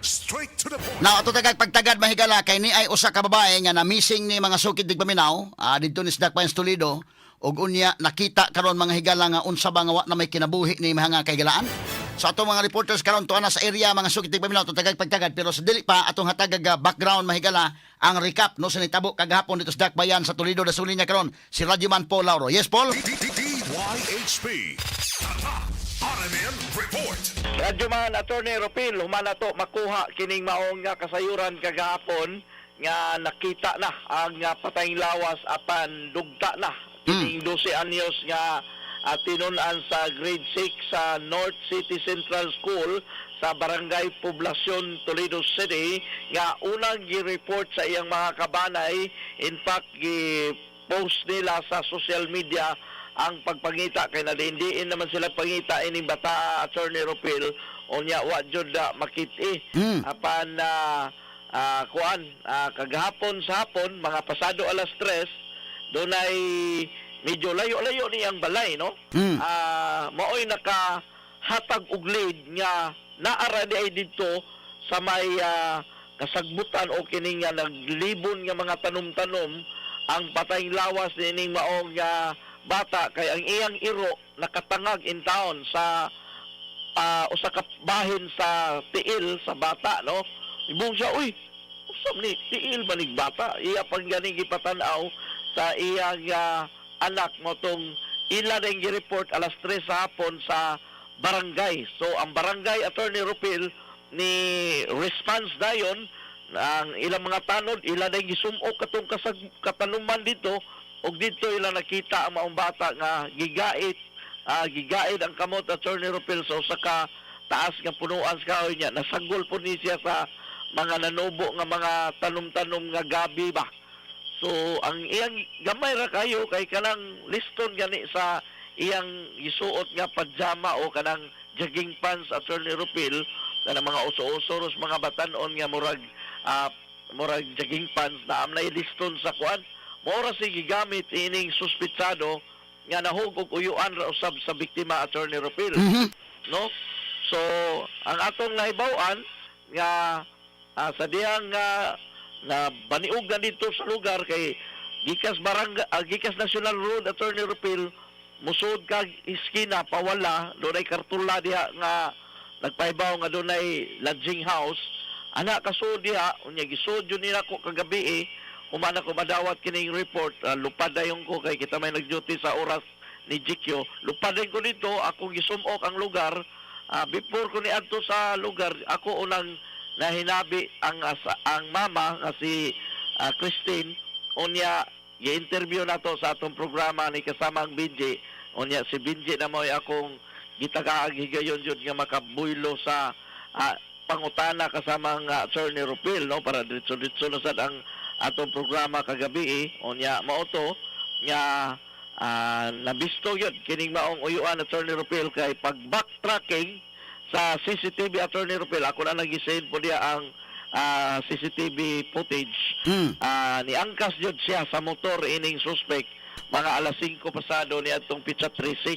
Straight to the point. Now, ato tagag pagtagad, mahigala, kay ni ay usa ka babae nga na-missing ni mga sukid paminaw, didto ni sa Dakbayan Toledo, ug unya nakita karon, mga higala, nga unsa ba nga wa na may kinabuhi ni mga kaigalaan. So atong mga reporters karon tuwa na sa area, mga sukid paminaw, ato tagag pagtagad, pero sa dili pa atong hatagag background, mahigala, ang recap no sa nitabo kagahapon dito sa Dakbayan sa Toledo. Dasuli niya karon si Radyoman Paul Lauro. Yes, Paul. DYHP. Tatak. RMN Report. Radyoman Attorney Ropil, human nato makuha kining maong nga kasayuran kagahapon nga nakita na ang patayng lawas apan dugta na kining 12 anyos nga tinun-an sa grade 6 sa North City Central School sa Barangay Poblacion, Toledo City, nga unang gi-report sa iyang mga kabanay. In fact, gi-post nila sa social media ang pagpangita kay nadiindiin naman sila pangita ining bata, Attorney Ropil. Unya wa jud na makit-i. Apan kuan kagahapon sa hapon, mga pasado alas 3, dunay medyo layo-layo niyang balay, no? Maoy nakahatag og lead nga naara di ay didto sa may kasagbutan o kining nga naglibon nga mga tanom-tanom ang patayng lawas nining maong nga bata, kay ang iyang iro nakatangag in town sa usa ka bahin sa tiil sa bata, no? Ibong siya, "Uy, usam ni tiil ba nig bata?" Iya pang ganing gipatan-aw sa iyang anak mo tong ila rin gi-report alas 3 sa hapon sa barangay. So ang barangay, Attorney Rupil, ni response dayon ang ilang mga tanod, ila na gisumok katong kasag katanuman dito ug dito ila nakita ang maong bata nga gigait ang kamot, Attorney Rupil, sa usa ka taas nga punuan sa kahoy niya. Nasagol po ni siya sa mga nanubo nga mga tanom-tanom nga gabi ba. So ang iyang gamay ra kayo kay kanang liston gani sa iyang gisuot nga pajama o kanang jogging pants, Attorney Rupil, kanang mga uso-uso ros mga batanon nga murag jogging pants na amnay liston sa kuan. Mao ra si gigamit ining suspitsado nga nahug og uyuan ra usab sa biktima, Attorney Rupil, no? So ang atong nahibaw-an nga sa dihang nga na baniog na dito sa lugar kay gikas barangay, gikas National Road, Attorney Rupil, musod kag iskina pawala, dunay kartula diha nga nagpahibaw nga dunay lodging house ana. Kasud diha unya gisud yun nila ko kagabi eh. Human ako madawat kining report, lupad dayon ko kay kita may nag-duty sa oras ni GQ. Lupad dayon ko dito, akong gisumok ang lugar. Before ko ni adto sa lugar, ako unang nahinabi ang mama nga si Christine. Unya gi-interview nato sa atong programa ni kasamang Benji. Unya si Benji na mo'y akong gitagaag higayon jud nga makabuylo sa pangutana kasamang Attorney Rupil, no, para diretso-diretso na sad ang atong programa kagabi eh. Unya mao to nga nabisto yun kining maong uyuan, Attorney Rupil, kay pag backtracking sa CCTV, Attorney Rupil, ako na nag-send po niya ang CCTV footage. Niangkas jud siya sa motor ining suspect mga alas 5 pasado ni atong petsa 13.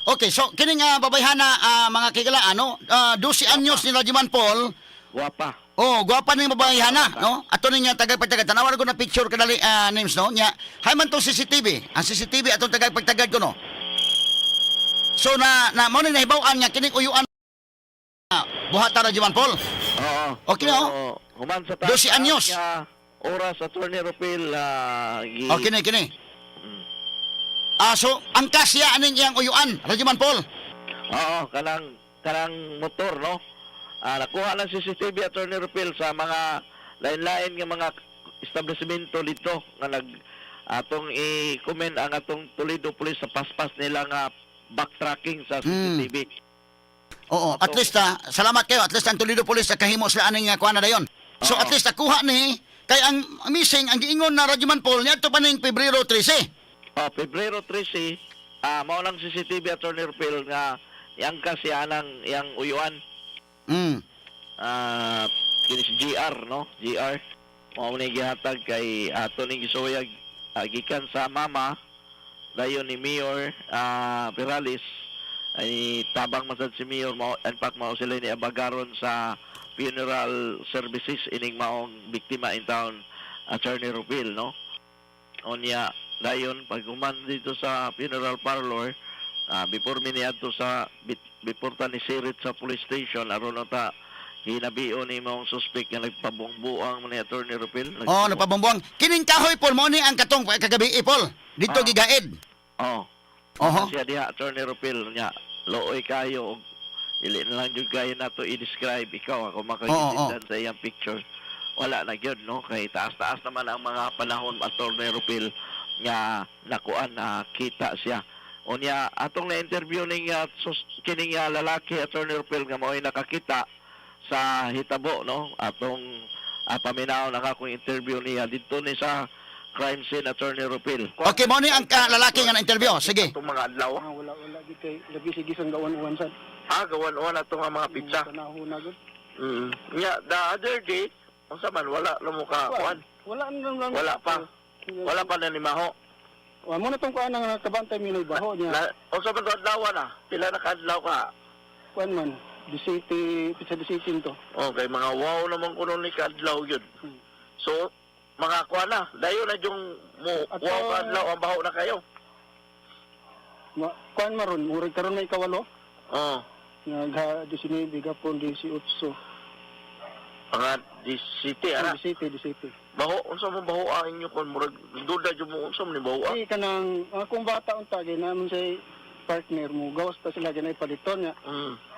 Okay, so kining babayhana, mga kigala, ano, 12 anyos ni Radyoman Paul. Guwapa. Oh, gwapa ning babayhana, no? Ato niya tagay pagtagad. Tanawan ko na picture kadali, names, no? Nya, hay man tong CCTV. Ang CCTV atong tagay pagtagad ko, no. So na na mo ni nahibaw-an nga kining uyuan buhata Radyoman Paul. Oo. Okay na, So, human sa 12 anyos. nga oras, Attorney Rupil, Oh, kini kini. So angkas siya aning iyang uyuan, Radyoman Paul. Oo, kanang kanang motor, no? Nakuha ng CCTV, Attorney Rupil, sa mga lain-lain nga mga establishmento dito nga nag atong i-comment ang atong Toledo Police sa paspas nila nga backtracking sa CCTV. Oo, at least salamat kayo. At least ang Toledo Police nakahimo sila aning kuha na dayon. So at least nakuha ni kay ang missing, ang giingon na Radyoman Paul, niadto pa ning Pebrero 13. Oh, Pebrero 13, mao lang CCTV, Attorney Rupil, nga iangkas siya anang iyang uyuan. Kini si GR, no? GR. Mao ni gihatag kay ato ning gisuwayag gikan sa mama dayon ni Mayor Perales ay tabang masad si Mayor mao. In fact, mao sila ni abagaron sa funeral services ining maong biktima in town, Attorney Rupil, no? Unya dayon pag human dito sa funeral parlor, before mi niadto sa before ta ni sirit sa police station aron na ta hinabion ni maong suspect nga nagpabungbuang man ni Attorney Rupil. Oh, nagpabombuang. Kining kahoy, Paul, mo ni ang katong kagabi, Paul. Dito gigaid. Oh. Oho. Siya diha, Attorney Rupil, niya looy kayo og ili na lang jud kayo nato i-describe ikaw ako makagitindan sa iyang picture, wala na gyud, no, kay taas-taas naman ang mga panahon, Attorney Rupil, nga nakuan na kita siya. Unya atong na-interview ning kining lalaki, Attorney Rupil, nga mao'y nakakita sa hitabo, no? Atong paminaw na akong interview niya didto ni sa crime scene, Attorney Rupil. Okay, mo ni ang lalaki nga na-interview. Sige. Atong mga adlaw. Ah, wala wala gid kay lagi sige sang gawan-uwan sad. Ah, gawan-uwan atong nga mga pizza. Panahon na gud. Nya, the other day, unsa man, wala na mo ka kuan. Wala na lang. Wala pa. Wala pa na ni Maho. Wa mo na tong kuan nga nakabantay mi nay baho niya. Na, unsa man to adlaw na? Pila na kaadlaw ka? Kuan man City, pizza the city to. Okay, mga wow naman kuno ni kaadlaw yun. So, mga kuan na, dayon na yung mo wow kaadlaw ang baho na kayo. Ma, kuan maron murag karon may kawalo. Oh, Nga ga 19 gapon 18. mga di city Ah, ara. city, the city. Baho, unsa mo baho ang inyo kun murag duda jud mo unsa man ni baho ah? Ay kanang ang akong bata unta gay naman say partner mo gawas ta sila ganay paliton nga.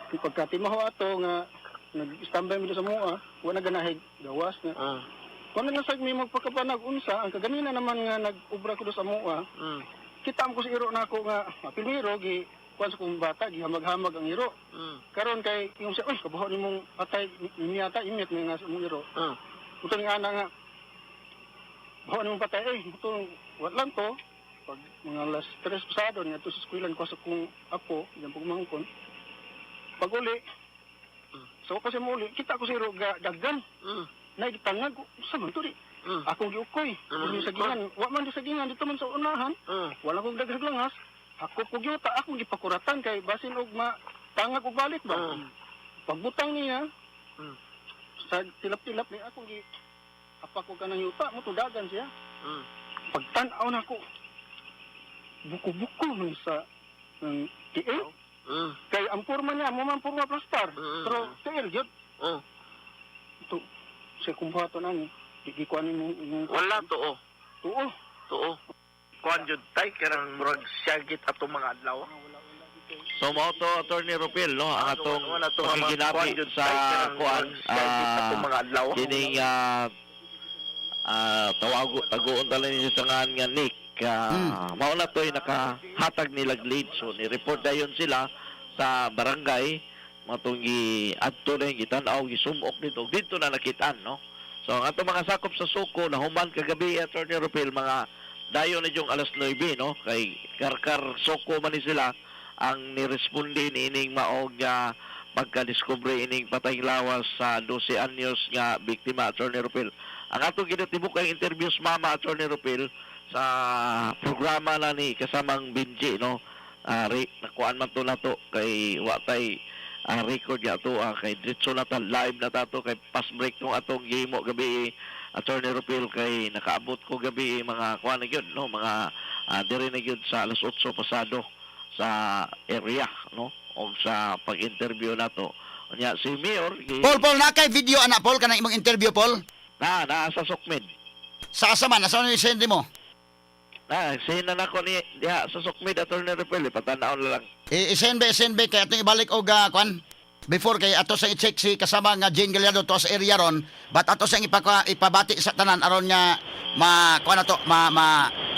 Pagkatimaho ato nga nag-standby mi sa mua, wa na ganahig gawas nga. Kung nga sag mi magpakapanag unsa, ang kaganina naman nga nag-ubra ko do sa mua, kita mo ko sa iro nako nga primero gi kuan sa kong bata gihamag-hamag ang iro. Karon kay yung siya, uy, kabuho nimong patay nimiyata imit nga sa imong iro. Uto nga ana nga buho nimong patay ay ito wa lang to pag mga alas 3 pasado nga to sa eskwelan ko sa kong apo diyan pagmangkon. Pag uli, so kasi mo uli, kita ko sa iro ga daggan. Naigitangag ko, sa man to di. Akong giukoy. Uli sa gingan, wa man di sa gingan dito man sa unahan. Wala kong daghang langas. Ako ko gyuta, akong gipakuratan kay basin og ma tangag og balik ba. Pagbutang niya, sa tilap-tilap ni akong gi apak ko kanang yuta mo dagan siya. Pagtan-aw nako, buko-buko man sa ng tiil. Kay ang porma niya, mo man porma plastar. Pero tiil gyud. Ito, sa kumbuhato na ni, di gikuan mo imong Wala to oh. tuo. Tuo. Kuan jud tay kanang murag siyagit atong mga adlaw. So mao to, Attorney Rupil, no, ang atong pakiginabi sa kuan kining tawago taguon tala niya sa ngan nga Nick. Mao na to'y nakahatag nilag lead, so ni report dayon sila sa barangay matong gi adto na yung gitan-aw, gisumok nito dito na nakitaan, no? So ang atong mga sakop sa Suko nahuman kagabi, Attorney Rupil, mga dayon na yung alas 9, no, kay karkar Soko man ni sila ang niresponde niining maog nga pagka-discover ining patayng lawas sa 12 anyos nga biktima, Attorney Rupil. Ang atong ginatibok ang interviews mama, Attorney Rupil, sa programa na ni kasamang Benji, no? Nakuan man to nato kay wa tay record ya to, kay diretso na ta live na ta to kay fast break tong atong gihimo gabi, Attorney Rupil, kay nakaabot ko gabi mga kuan na gyud, no, mga diri na gyud sa alas 8 pasado sa area, no, o sa pag-interview nato. Unya si Mayor Paul, Paul, na kay video ana Paul kanang imong interview, Paul. Na naa sa Sokmed. Sa asa man, asa man i-send mo? Na sina nako ni diha sa Sokmed, Attorney Rupil, patanaw na lang. I-send ba, i-send ba kay atong ibalik og kuan before kay ato sa i-check si kasama nga Jane Gallardo to sa area ron, but ato sa ipabati sa tanan aron nga ma kuan nato ma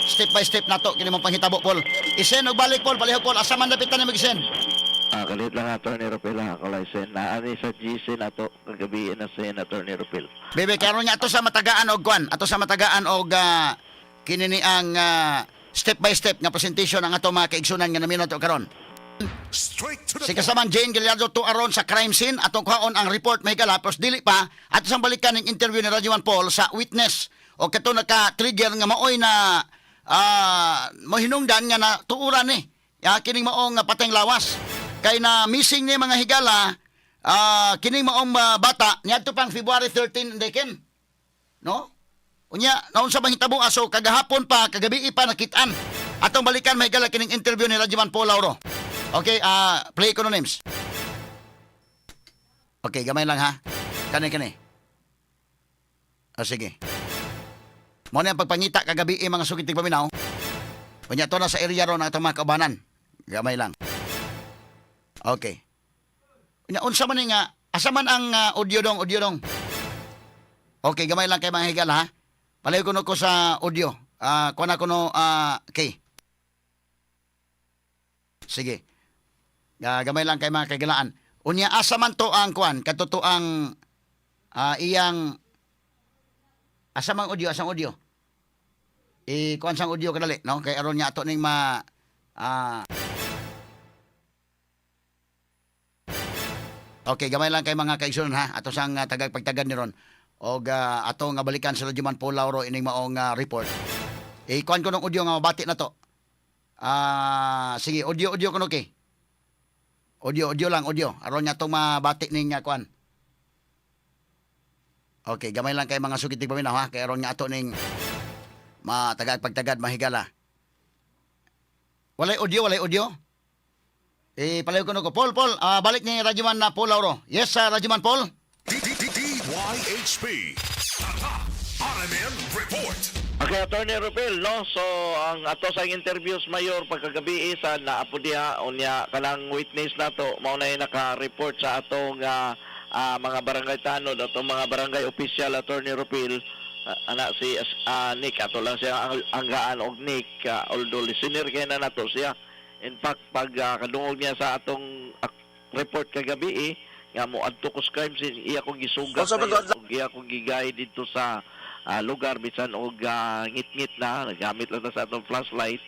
step by step nato kini mong panghitabo, Paul. I-send og balik, Paul, palihog, Paul, asa man dapitan ni mag-send? Kalit lang, Attorney Rupil, ha, ako lang send na ani sa GC nato kagabi na send, Attorney Rupil. Bebe, karon nga ato sa matagaan og kuan, ato sa matagaan og kini ni ang step by step nga presentation ang ato mga kaigsunan nga namin nato karon. Straight to the Si point. kasamang Jane Gallardo to aron sa crime scene atong kuhaon ang report may gala pero dili pa ato sang balikan ng interview ni Radyo One Paul sa witness o kato naka-trigger nga maoy na mohinungdan nga na tuuran ni ya kining maong nga pateng lawas kay na missing ni mga higala. Kining maong bata niadto pang February 13 deken. No? Unya, naunsa bang hitabo aso kagahapon pa, kagabi pa nakitaan. Atong balikan may gala kining interview ni Rajiman Paul Lauro. Okay, play ko no names. Okay, gamay lang ha. Kani kani. O sige. Mo na ang pagpangita kagabi mga sugit paminaw. Unya to na sa area ron ang atong mga kaubanan. Gamay lang. Okay. Unya unsa man ni nga asa man ang audio dong, audio dong. Okay, gamay lang kay mga higala ha. Palayo kuno ko sa audio. Kuha na kuno kay. Sige. Gamay lang kay mga kagalaan. Unya asa man to ang kuan katotoang iyang asa mang audio, asang audio. I kuan sang audio kadali, no? Kay aron niya ato ning ma Okay, gamay lang kay mga kaigsoon ha. Ato sang tagagpagtagad ni ron og ato nga balikan sa Radyoman Paul Lauro ining maong report. I kuan ko ng audio nga mabati na to. Sige, audio audio kuno kay. Audio audio lang audio. Aron niya atong mabati ning kuan. Okay, gamay lang kay mga sugit paminaw ha. Kay aron nga ato ning matagag pagtagad mahigala. Walay audio, walay audio. Eh, palayo ko ko. Paul, Paul, balik ni Radyoman na Paul Lauro. Yes, Radyoman Paul. D D D D Y H P. Tatak RMN Report. Okay, Attorney Rupil, no? So, ang ato sa interviews mayor pagkagabi sa naapo diha unya kanang witness nato mao na naka-report sa atong mga barangay tanod, atong mga barangay official, Attorney Rupil. Ana si Nick ato lang siya ang anggaan og Nick, although listener kay na nato siya. In fact, pag kadungog niya sa atong report kagabi eh, nga mo adto ko sa crime scene, iya kong gisugat Unsa man to, og iya kong gigay didto sa lugar bisan og ngit-ngit na nagamit lang ta sa atong flashlight.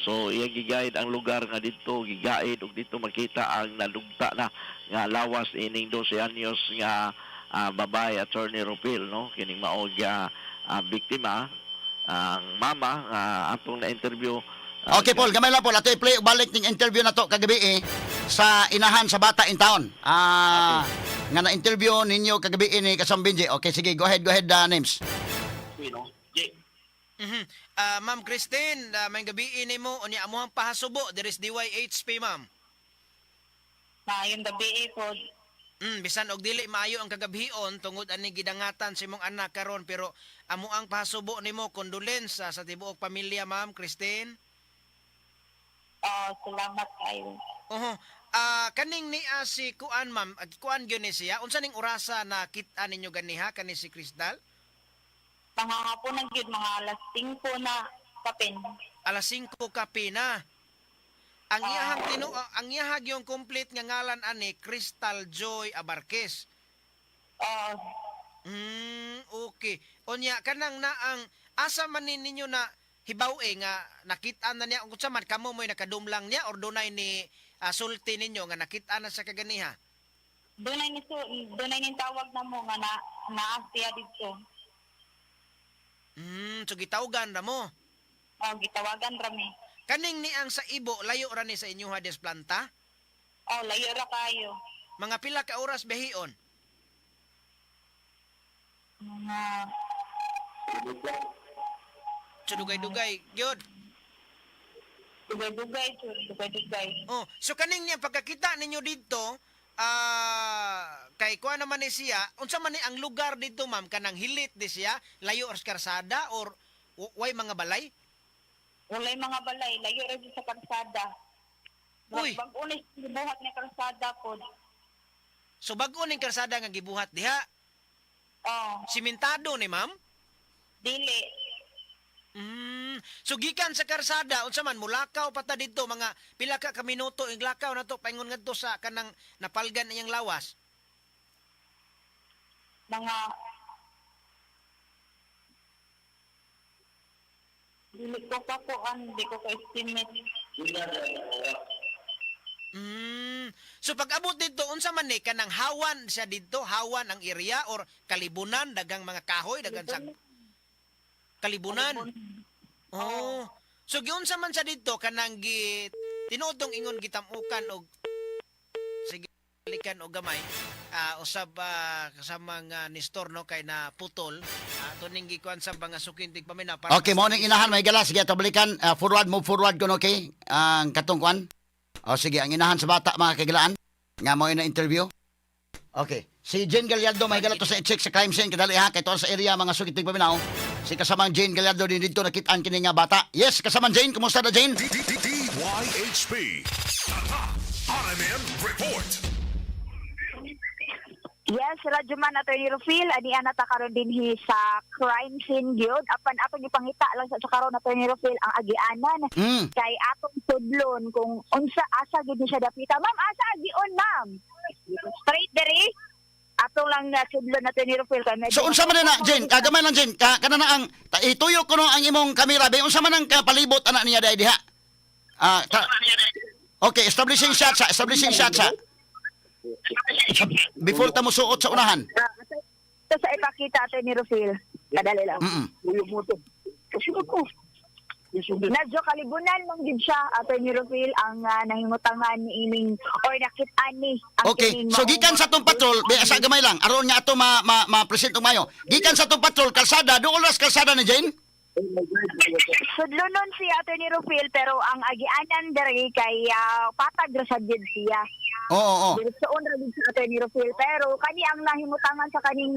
So iyang giguide ang lugar nga didto gigaid og didto makita ang nalugta na nga lawas ining 12 anyos nga babae, Attorney Rupil, no? Kining mao biktima ang mama nga atong na interview. Okay, Paul, gamay lang, Paul. Ato i-play balik ning interview na to kagabi eh, sa inahan sa bata in town. Nga na-interview ninyo kagabi eh, ni Kasam Benji. Okay, sige, go ahead, names. Ma'am Christine, may gabi ini mo unya amuhang pahasubo diri sa DYHP, ma'am. Maayong gabi po. Bisan og dili maayo ang kagabhion tungod ani gidangatan sa imong anak karon pero amo ang pahasubo nimo condolence sa tibuok pamilya, ma'am Christine. Salamat kayo. Oho. Kaning niya si Kuan, ma'am, kuan gyud ni siya. Unsa ning orasa na kit-an ninyo ganiha kani si Crystal? Mga hapon na gyud, mga alas 5 na kapin. Alas 5 kape na. Ang iyahang tinu ang iyahag yung complete nga ngalan ani Crystal Joy Abarquez. Okay. Unya kanang naang asa man ni ninyo na hibaw-e nga nakit-an na niya kung sa man kamo mo'y nakadumlang niya or dunay ni sulti ninyo nga nakit-an na sa kaganiha. Dunay ni tawag na mo nga na naa siya didto. So gitawgan ra mo. Oh, gitawagan ra mi. Kaning ni ang sa ibo layo ra ni sa inyoha des planta. Oh, layo ra kayo. Mga pila ka oras biyahion? Mga So dugay-dugay gyud. dugay-dugay, sir, dugay-dugay. Oh, so kaning niya pagkakita ninyo didto, kay kuha naman ni siya, unsa man ni ang lugar didto ma'am kanang hilit di siya, layo or karsada or way mga balay? Walay mga balay, layo ra gyud sa kalsada. Uy. Bag-o na siya gibuhat ni kalsada pod. So bag-o ning karsada nga gibuhat diha. Oh, Simentado ni ma'am. dili. So gikan sa karsada unsa man mulakaw pa ta didto mga pila ka minuto ing lakaw nato paingon ngadto sa kanang napalgan iyang lawas. Mga dili ko pa po di ko ka estimate. So pag abot didto unsa man ni kanang hawan siya didto, hawan ang area or kalibunan dagang mga kahoy dagang sa kalibunan. Oh. So giunsa man sa didto kanang gi tinuod tong ingon gitamukan og sige. Balikan og gamay usab kasama nga Nestor, no, kay na putol ato ning gikuan sa mga suking tigpaminaw para Okay, mao ning inahan, may gala. Sige, ato balikan. Forward, move forward kun okay. Ang katong kuan. O sige, ang inahan sa bata, mga kagilaan. Nga mao na interview. Okay. Si Jane Gallardo, may gala to sa i-check sa crime scene. Kadali ha, kay tuwan sa area, mga sugit paminaw. Si kasamang Jane Gallardo din dito nakitaan kini nga bata. Yes, kasamang Jane, kumusta na, Jane? D D D D Y H P. Tatak RMN Report. Yes, Radyo Man, Attorney Rufil, ani ana ta karon dinhi sa crime scene gyud. Apan atong gipangita lang sa karon, Attorney Rufil, ang agianan kay atong sudlon kung unsa asa gyud ni siya dapita. Ma'am, asa agion, ma'am? Straight diri? Atong lang na sudlon, Attorney Rufil, kay medyo So unsa man na, Jane? Kagamay lang, Jane. Kana na ang ituyo ko no ang imong kamera be. Unsa man ang kapalibot ana niya dai diha? Okay, establishing shot sa establishing shot sa. Before ta mosuot sa unahan. Ito sa ipakita, Attorney Rufil. Kadali lang. Medyo kalibunan man gid siya, Attorney Rufil, ang nahimutangan ni ining or nakit-an ni ang Okay. kining So maong- gikan sa tong patrol, be asa gamay lang. Aron nga ato ma ma, ma-present og mayo. Gikan sa tong patrol kalsada, duol ras kalsada ni Jane? Sudlonon si Attorney Rufil, pero ang agianan diri kay patag ra sa gid siya. Oo, oo. Diretsoon ra gid si Attorney Rufil, pero kani ang nahimutangan sa kaning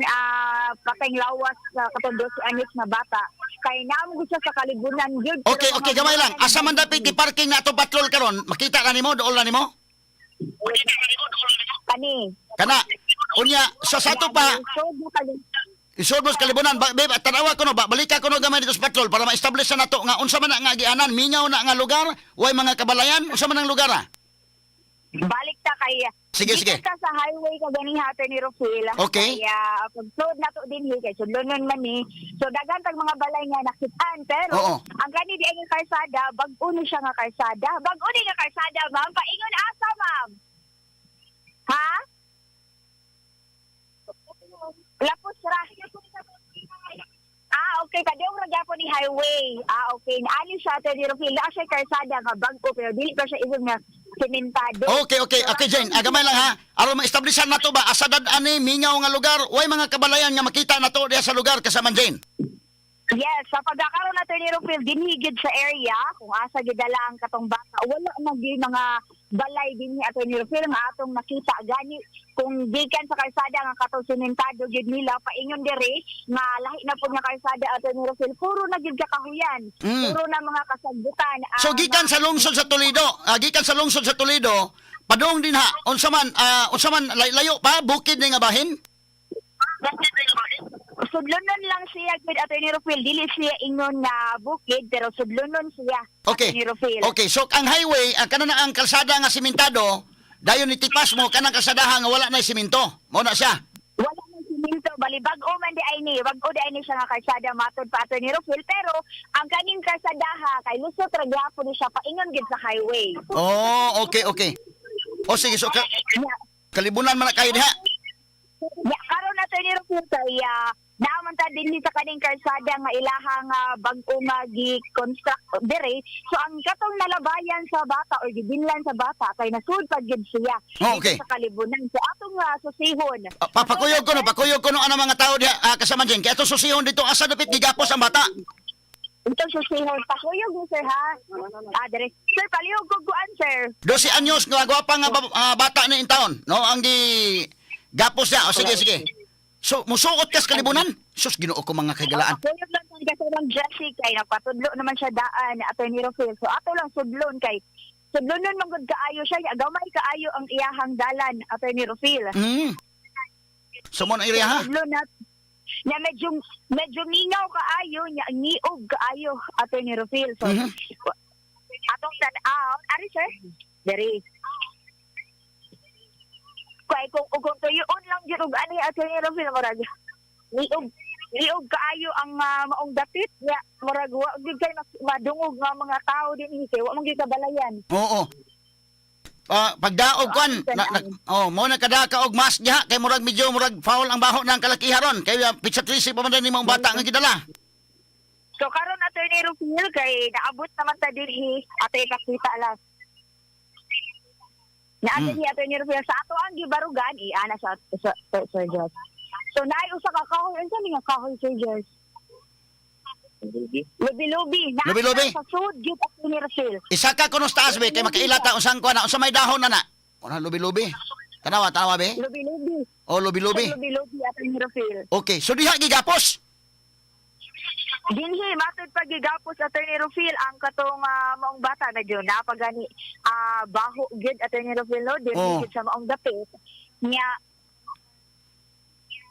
pateng lawas sa katong 12 anyos na bata kay naam gud siya sa kalibunan gyud. Pero Okay, mga okay, gamay lang. Asa man dapit gi-parking na atong patrol karon? Makita na nimo, duol na nimo? Kani. Kana. Unya sa sato pa, isod mo sa kalibunan, ba, babe, tanawa ko no, ba, balika ko no gamay dito sa patrol para ma-establish na nato nga unsa man na nga agianan, mingaw na nga lugar, way mga kabalayan, unsa man ang lugar ah? Balik ta kay Sige, sige. gikan ta sa highway ka gani, Attorney Rufil. Okay. Kaya pagsulod nato dinhi kay sudlonon man ni. So daghan tag mga balay nga nakitaan, pero ang gani di ang kalsada, bag-o ni siya nga kalsada. Bag-o ni nga kalsada, ma'am. Paingon asa, ma'am? Ha? Lapos ra. Ah, okay. Kadiyong ra gyapon ni highway. Ah, okay. Ani siya, Attorney Rufil. Naa siya kalsada nga bag-o pero dili pa siya ingon nga sementado. Okay, Jane, gamay lang ha. Aron ma-establishan nato ba asa dad ani mingaw nga lugar, way mga kabalayan nga makita nato diha sa lugar kasama Jane? Yes, sa pagkakaroon na Attorney Rufil, dinhigid sa area kung asa gidala ang katong bata. Wala na gyud mga balay dinhi, Attorney Rufil, nga atong nakita gani kung gikan sa kalsada nga katong sementado gyud nila paingon diri nga lahi na pud nga kalsada, Attorney Rufil, puro na gyud kakahuyan. Puro na mga kasagbutan. So gikan sa lungsod sa Toledo, gikan sa lungsod sa Toledo, padung din ha, unsa man layo pa bukid ni nga bahin? Sudlonon lang siya gyud, Attorney Rufil, dili siya ingon nga bukid pero sudlonon siya. Attorney Rufil. Okay, so ang highway, ang kana na ang kalsada nga simentado, dayon nitipas mo kanang kalsadaha nga wala na simento. Mao na siya. Wala man siminto, bali bag-o man di ay ni, bag-o di ay ni siya nga kalsada matod pa, Attorney Rufil, pero ang kaning kalsadaha kay lusot ra gyapon ni siya paingon gid sa highway. Oh, okay. O sige, so kalibunan man na kayo diha. Ya, karon, Attorney Rufil, kay naaman ta dinhi sa kaning kalsada nga ilahang bag-o nga gi-construct dire. So ang katong nalabayan sa bata or gibinlan sa bata kay nasud pa gid siya dito sa kalibunan. So atong susihon. Pakuyog ko no ano mga tao diha kasama Jane. Kaya ato susihon dito asa dapit gigapos ang bata. Ito susihon. Pakuyog ni sir ha. Ah, dire. Sir, palihog ko guan, sir. 12 anyos nga gwapa nga bata ni in taon, no? Ang gi gapos niya. O sige, sige. So musuot kas kalibunan? Sus, Ginoo ko, mga kagalaan. Pakuyog lang tan kasi ng Jessica kay nagpatudlo naman siya daan, Attorney Rufil. So ato lang sudlon kay sudlonon man gud kaayo siya. Gamay kaayo ang iyahang dalan, Attorney Rufil. So mo na area ha. Sudlon na na medyo medyo mingaw kaayo nya, ngiog kaayo, Attorney Rufil. So atong tan-aw ari, sir. Diri. Kay kung tuyoon lang jud og ani, Attorney Rufil, murag niog niog kaayo ang maong dapit nya, murag wa gyud kay madungog nga mga tao din kay wa man gyud kabalayan. Oo. Pagdaog kwan na, oh, mo na kada ka og mask diha kay murag medyo murag foul ang baho ng kalakiha ron kay pizza 13 pa man din imong bata nga gidala. So karon, Attorney Rufil, kay naabot naman ta dinhi, atay nakita lang. Naa dinhi, Attorney Rufil, sa ato ang gibarugan iana sa Sir Jess. So naay usa ka kahoy, unsa ni nga kahoy, Sir Jess? Lubi-lubi. Naa Lubi-lubi. sa sud gyud, Attorney Rufil. Isa ka kuno sa taas be kay makaila ta unsang kuan na unsa may dahon na na. Una lubi-lubi. Tanawa, tanawa be. Lubi-lubi. Oh, lubi-lubi. Lubi-lubi, Attorney Rufil. Okay, so diha gigapos. Dinhi matud pagigapos, Attorney Rufil, ang katong maong bata medyo napagani baho gyud, Attorney Rufil, no, dinhi gyud sa maong dapit niya.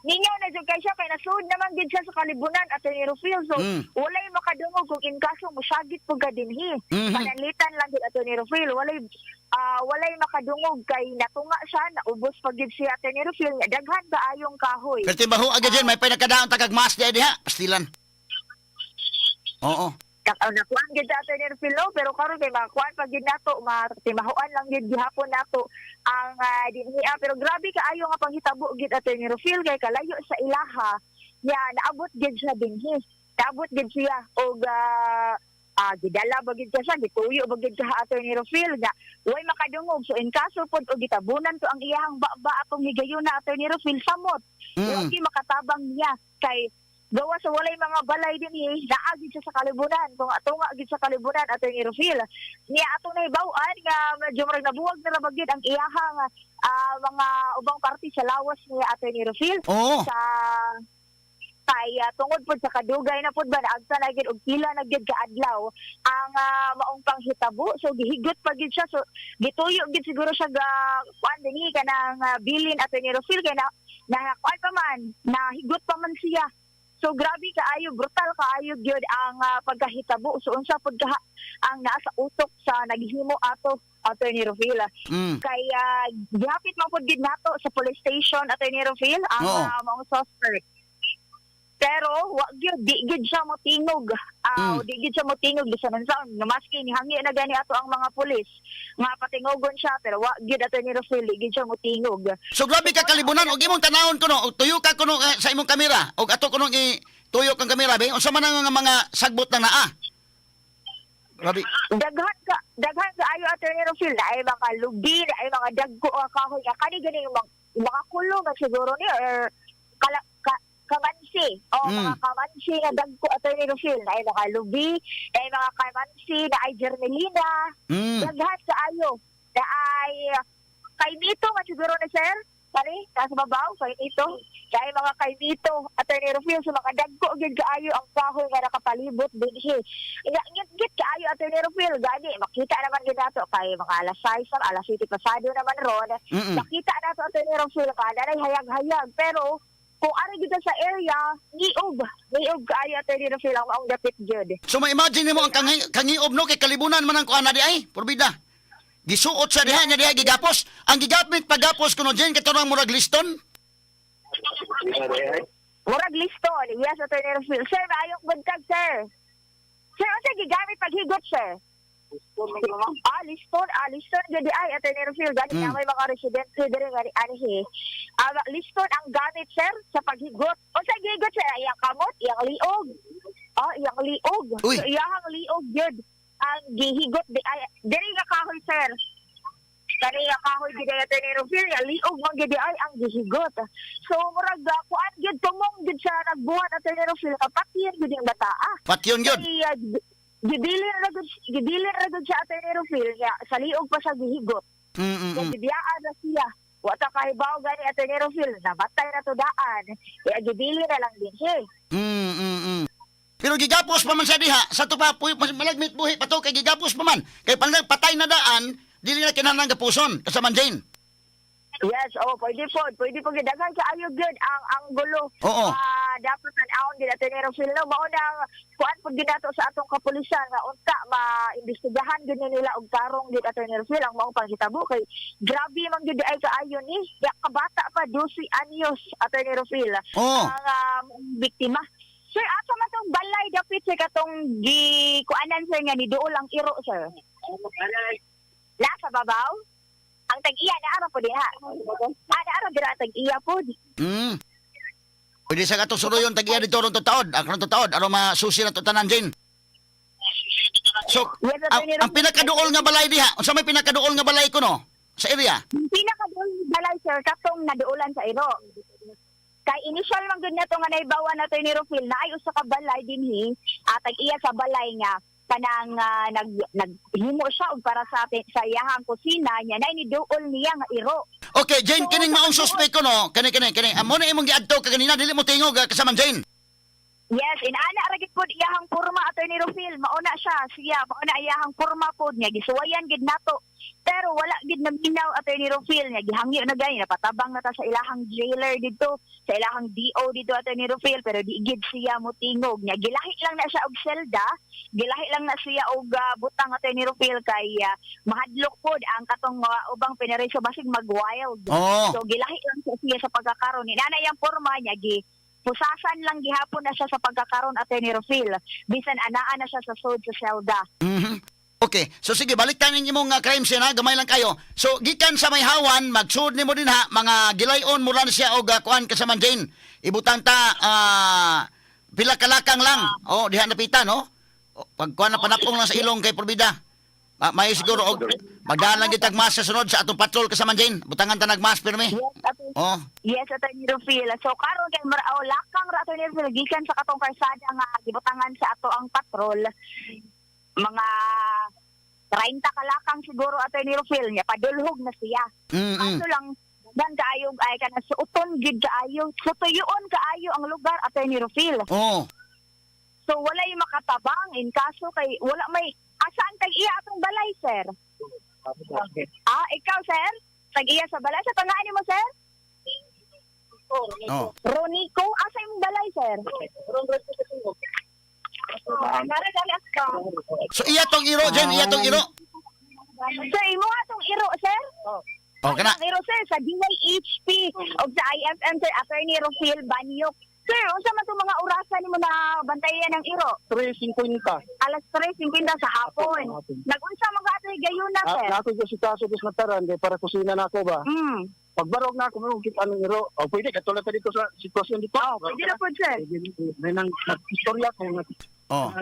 Ninyo na jud kay siya kay nasud naman gid siya sa kalibunan, Attorney Rufil, so walay makadungog kung in kaso mosagit pud ka dinhi. Pananglitan lang gid, Attorney Rufil, walay makadungog kay natunga siya, naubos pa gid siya, Attorney Rufil, nga daghan kaayong kahoy. Pero timbaho agad dyan, may pinakadaon tagag mas diha diha. Pastilan. Oo. Nakuan gid sa Attorney Rufil, no? Pero karon kay makuan pa gid nato, matimahuan lang gid gihapon nato ang dinhia, pero grabe kaayo nga panghitabo gid, Attorney Rufil, kay kalayo sa ilaha niya naabot gid siya dinhi, naabot gid siya og gidala ba gid siya, gituyo ba gid siya, Attorney Rufil, nga way makadungog. So in kaso pod og gitabunan to ang iyahang baba atong higayuna, Attorney Rufil, samot wa gyud makatabang niya kay gawa sa walay mga balay din eh, naa gid siya sa kalibunan. Kung ato nga gid sa kalibunan, Attorney Rufil. Niya atong nahibaw-an nga medyo murag nabuwag na ra ba gid ang iyahang mga ubang parte sa lawas niya, Attorney Rufil. Sa kay tungod pod sa kadugay na pod ba, naagsa na gid og pila na gid kaadlaw ang maong panghitabo. So gihigot pa gid siya, so gituyo gid siguro siya ga kuan dinhi kanang bilin, Attorney Rufil, kay na na kuan pa man, nahigot pa man siya. So grabe kaayo, brutal kaayo gyud ang pagkahitabo. So unsa pod ka ang naa sa utok sa naghimo ato, Attorney Rufil? Kay gihapit man pod gid nato sa police station, Attorney Rufil, ang maong suspect. Pero wa gyud, di gyud siya motingog. Di gyud siya motingog bisan unsaon. Maski nihangi na gani ato ang mga pulis nga patingogon siya, pero wa gyud, Attorney Rufil, di gyud siya motingog. So grabe ka kalibunan og imong tanawon kuno og tuyo ka kuno sa imong kamera og ato kuno i tuyo kang kamera be unsa man ang mga sagbot nang naa. Grabe. Daghan ka ayo, Attorney Rufil, na ay mga lubi, na ay mga dagko nga kahoy nga kani gani yung mga kulo man siguro ni or kamansi o mga kamansi nga dagko, Attorney Rufil, na ay mga lubi, na ay mga kamansi, na ay germelina. Daghan kaayo, na ay kaimito man siguro ni sir, kani nasa babaw kaimito, na ay mga kaimito, Attorney Rufil. Sa mga dagko gyud kaayo ang kahoy nga nakapalibot dinhi. Ngit kaayo, Attorney Rufil. Gani makita naman gyud nato kay mga alas 6 na, alas 7 pasado naman ron. Makita nato, Attorney Rufil, ka nanay hayag-hayag, pero kung ari gyud sa area, niog niog kaayo, Attorney Rufil, ang maong dapit gyud. So ma-imagine nimo ang kangiob no kay kalibunan man ang kuan na di ay porbida. Gisuot sa diha nya diha gigapos. Ang gigapit pagapos kuno Jen kato murag liston. Murag liston. Yes, Attorney Rufil. Sir, maayong buntag, sir. Sir, unsa gigamit paghigot, sir? Ah, liston. Ah, liston gyud di ay, Attorney Rufil. Gani na may mga residente diri nga ni anhi. Ah, liston ang gamit, sir, sa paghigot. Unsa gihigot, sir? Iyang kamot, iyang liog. Ah, iyang liog. Uy. So, iyang liog gyud ang gihigot di ay diri nga kahoy, sir. Kani nga kahoy gid ay, Attorney Rufil, nga liog man gid ay ang gihigot. So murag kuan gid, tumong gid siya nagbuhat, Attorney Rufil, kapatyan gid ang bataa. Patyon gyud. Kay, gibilin ra gud siya, Attorney Rufil, nga sa liog pa siya gihigot. Kaya gibiyaan na siya. Wa ta kahibaw gani, Attorney Rufil, namatay na to daan. Kaya gibilin na lang din siya. Pero gigapos pa man siya diha sa to pa puy, mas malagmit buhi pa to kay gigapos pa man. Kay panag patay na daan dili na kinahanglan gapuson kasama Jane. Yes, oh, pwede po. Pwede po. Daghan sa ayo gyud ang anggulo. Oo. Ah, dapat tan-awon gid, Attorney Rufil, no. Mao nang kuan pud gid nato sa atong kapulisan nga unta maimbestigahan gid ni nila og tarong gid, Attorney Rufil, ang maong panghitabo kay grabe man gid ay kaayo ni. Ya kabata pa, 12 anyos, Attorney Rufil. Oo. Ang biktima. Sir, asa man tong balay dapit sa katong gi kuanan, sir, nga ni duol ang iro, sir? Nasa babaw? Ang tag-iya na ara po diha. Ah, naara dira ang tag-iya po. Pwede sa katong suruyon tag-iya dito ron taod. Ang ron taod aron masusi na to tanan, Jane. So, Yes, ang, Attorney ang Rufil. pinakaduol nga balay diha, unsa may pinakaduol nga balay kuno? Sa area. Pinakaduol balay, sir, katong naduolan sa iro. Kay initial man gud nato nga nahibawan nato ni Rufil na ay usa ka balay dinhi at ang iya sa balay nga kanang nag naghimo siya og para sa atin, sa iyahang kusina niya na ni duol niya nga iro. Okay, Jane, kining maong suspect ko, no? Kani, kani, kani. Amo na imong giadto kaganina, dili mo tingog, kasama Jane. Yes, inana ra gid pud iyahang porma, Attorney Rufil, mauna siya siya, mauna iyahang porma pud niya gisuwayan gid nato. Pero wala gid naminaw, Attorney Rufil, niya gihangyo na gani napatabang na ta sa ilahang jailer didto, sa ilahang DO didto, Attorney Rufil, pero di gid siya motingog niya. Gilahi lang na siya og selda, gilahi lang na siya og butang, Attorney Rufil, kay mahadlok pod ang katong ubang pineriso basig mag-wild. So gilahi lang siya siya sa pagkakaron. Inana iyang porma niya gi pusasan lang gihapon na siya sa pagkakaron, Attorney Rufil. Bisan anaa na siya sa sud sa selda. Okay. So sige, balik tayo ninyo mong crime scene ha, gamay lang kayo. So gikan sa may hawan, magsud nimo din ha, mga gilayon mo lang siya og kuan kasama Jane. Ibutang ta pila kalakang lang. Oh, diha napita no. O, pag kuan na panapong lang sa ilong kay Probida. May siguro og magdaan lang gitag mask sa sunod sa atong patrol kasama Jane. Butangan ta nag-mask pirmi. Yes, Attorney, yes, Attorney Rufil. So karon kay oh, lakang ra, Attorney Rufil, gikan sa katong karsada nga gibutangan sa ato ang patrol, mga 30 kalakang siguro, Attorney Rufil, niya padulhog na siya. Kaso lang dan kaayo ay kana suoton gid kaayo, sutuyoon kaayo ang lugar, Attorney Rufil. So walay makatabang in kaso kay wala may asaan tag iya atong balay, sir? Ah, ikaw, sir? Tag iya sa balay sa pangaan nimo, sir? Oh. Ronico, asa imong balay, sir? So iya tong iro, Jane, iya tong iro. Sir, imo atong iro, sir? Oh, kana. Ang iro, sir, sa DYHP o sa IFM, sir, Attorney Rufil Banyok. Sir, unsa man tong mga orasan nimo na bantayan ang iro? 3.50. Alas 3:50 sa hapon. Nagunsa man ka ato gayuna, sir? Na ako si kaso dus nataran kay para kusina na ako ba. Pagbarog na ako may kita anong iro. O pwede katulad ta dito sa sitwasyon dito. Oh, pwede na po, sir. May nang istorya ko nga. Oh.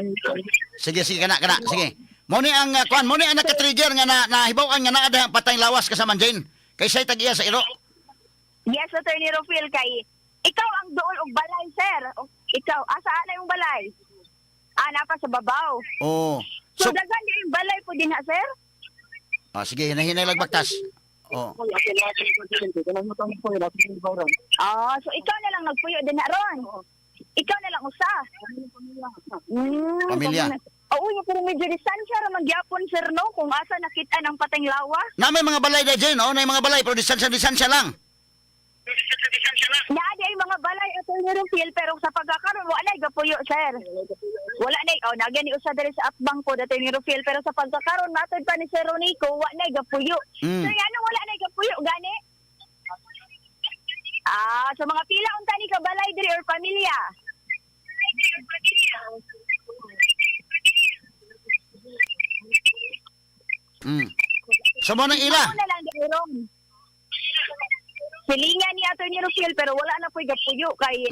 Sige, sige, kana, kana. Sige. Mo ni ang kuan, mo ni ang naka-trigger nga na nahibaw-an nga naa diha ang patay lawas kasama Jane. Kay say tag-iya sa iro. Yes, Attorney Rufil, kay ikaw ang duol og balay, sir. O, ikaw, asa ana yung balay? Ah, napa sa babaw. Oh. So, So, daghan di yung balay po din ha, sir? sige, hinahinay lang baktas. Oh. Ah, so ikaw na lang nagpuyo din na ron. Ikaw na lang usa. Pamilya. Oo, yung pero medyo distansya ra man gyapon, sir, no, kung asa nakita ng pateng lawas. Na may mga balay da Jane, oh, na may mga balay pero distansya distansya lang. Naa di ay mga balay, Attorney Rufil, pero sa pagkakaroon wala na gapuyo, sir. Wala na, oh, nagyan ni usa diri sa atbang ko, Attorney Rufil, pero sa pagkakaroon matod pa ni Sir Ronico, wala na gapuyo. Sir, ano wala na gapuyo gani? Ah, so mga pila unta ni ka balay diri or pamilya? So mo nang ila. Ako na lang di ron. Silingan ni Attorney Rufil pero wala na po'y gapuyo kay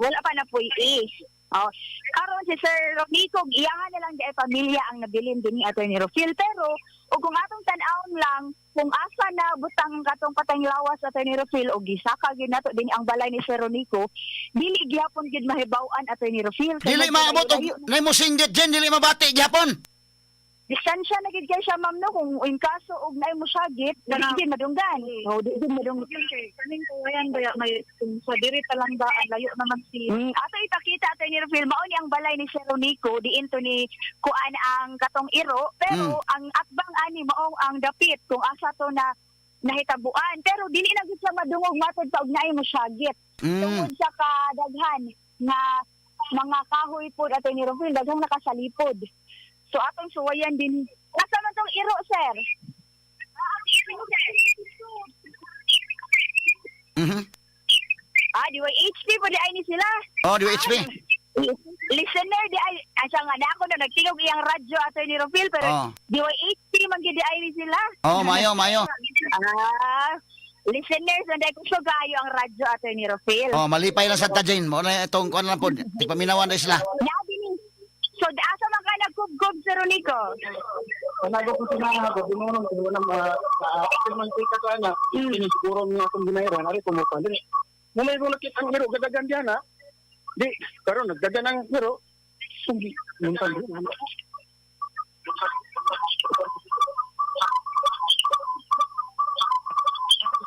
wala pa na po'y is. Oh. Karon si Sir Ronico, iyahan na lang di ay pamilya ang nabilin din ni Attorney Rufil, pero ug kung atong tan-awon lang kung asa na butang katong patang lawas, Attorney Rufil, og gisaka gyud nato din ang balay ni Sir Ronico, dili gihapon gyud mahibaw-an, Attorney Rufil. Kay Dili medyo maabot og layo-layo nay mo singgit Jane, dili mabati gihapon. distansya na gid kay siya, ma'am, no, kung in kaso og naay mo sagit, dili gid madunggan. Oh, di gid madunggan. Kaning kawayan ba may kung sa diri pa lang ba ang layo naman si Ato ipakita, Attorney Rufil, mao ni ang balay ni Sir Ronico, diin to ni kuan ang katong iro, pero ang akbang ani mao ang dapit kung asa to na nahitabuan, pero dili na gid siya madungog matod pa og naay mo sagit. Tungod sa kadaghan nga mga kahoy pod, Attorney Rufil, daghang nakasalipod. So atong suwayan din. Asa man tong iro, sir? Ah, di HP po di ay ni sila. Oh, di HP. Listener di ay asa nga na ako na nagtingog iyang radyo, Attorney Rufil, pero di HP man gid di ay ni sila. Oh, mayo, mayo. Ah, listeners na dahil kusog kaayo ang radyo, Attorney Rufil. Oh, malipay lang sa ta Jane. Mo na itong kuan lang pod. Tigpaminawan na sila. Nabi ni. So asa man ka nagkubkob, Sir Ronico? Panago ko sila ako, binuno mo, wala ma, man kita ka na, sinisiguro mo akong binayaran, ari ko mo pa. Dili, mumay ko nakita ang hero, gadagan diyan ha. Di, karon nagdagan ang hero, sunggi, minsan di.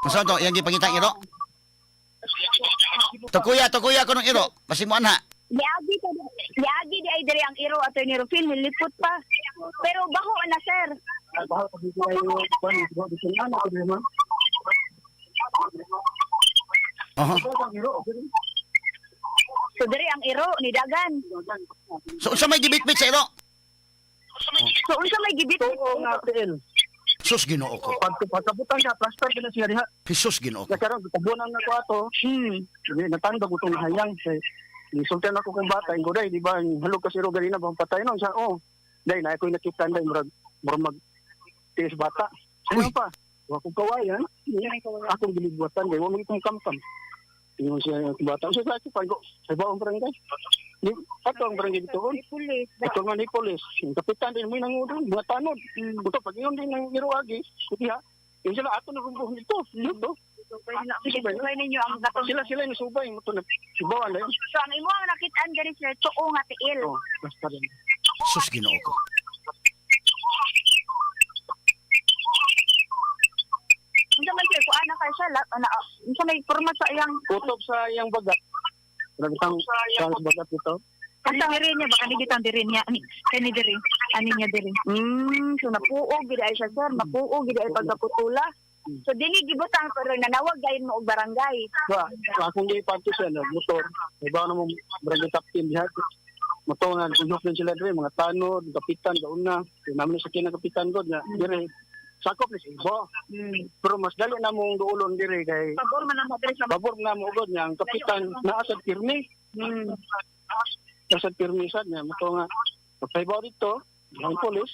Unsa to iyang gipangita ang iro? Tukuya, tukuya ko ng iro. Basig mo anha. Niagi ka niagi di ay diri ang iro, Attorney Rufil, nilipot pa. Pero baho na, sir. Ay, bahal ko dito ay, kwan, dito na, ano, di ba? Oho. Ang hero, okay. So diri ang iro ni dagan. So unsa may gibitbit sa iro? So unsa may gibit? Oo nga, TL. Sus, Ginoo ko. Pag pagkabutan ka, plaster ka na siya diha. Jesus, Ginoo ko. Na karon tabunan na ko ato. Di natandog itong hayang kay Insultan ako kung bata, ingo day, di ba, ang halog kasi ro ganina bang patay no, siya, oh. Day, na ako'y nakita day, murag, murag mag tiis bata. Uy. Ano pa? Wa kong kawayan, akong gilibwatan, kay wa mo itong kamkam. Ingon siya ang bata. Sa klase pa, ingo, sa baong barangay. Di, ato ang barangay dito. Ito nga ni polis. Yung kapitan din mo yung nangudon, mga tanod. Ito, pag ingon din ng iruagi, diha, yung sila ato na rumbuhon dito. Dito. Subay ninyo ang katong Sila sila yung subay, ito na subawan na yun. So ang imo ang nakitaan diri, sir, tuo nga tiil. Oh, basta rin. Sus, Ginoo ko. Unsa may sir kuan na kay siya la, na, unsa may porma sa iyang Utob sa iyang bagat. Grabe kang sa bagat dito. Asa diri niya baka ni bitang diri niya ani kani diri ani niya diri. So napuog gid ay siya, sir, napuog gid ay pagkaputula. So dinhi gibutang pero nanawag gayon mo og barangay. Ba, akong giparto siya nag motor. Iba na mo barangay captain diha. Motor nga guyok din sila dire mga tanod, kapitan gauna. Kaya namin sa kina kapitan god nga dire sakop ni sa ibo. Pero mas dali na mong duolon dire kay Pabor man namo diri sa pabor na mo ugod niya ang kapitan naa sa pirmi. Naa sa pirmi sad niya mo nga pagpahibaw dito, ang polis,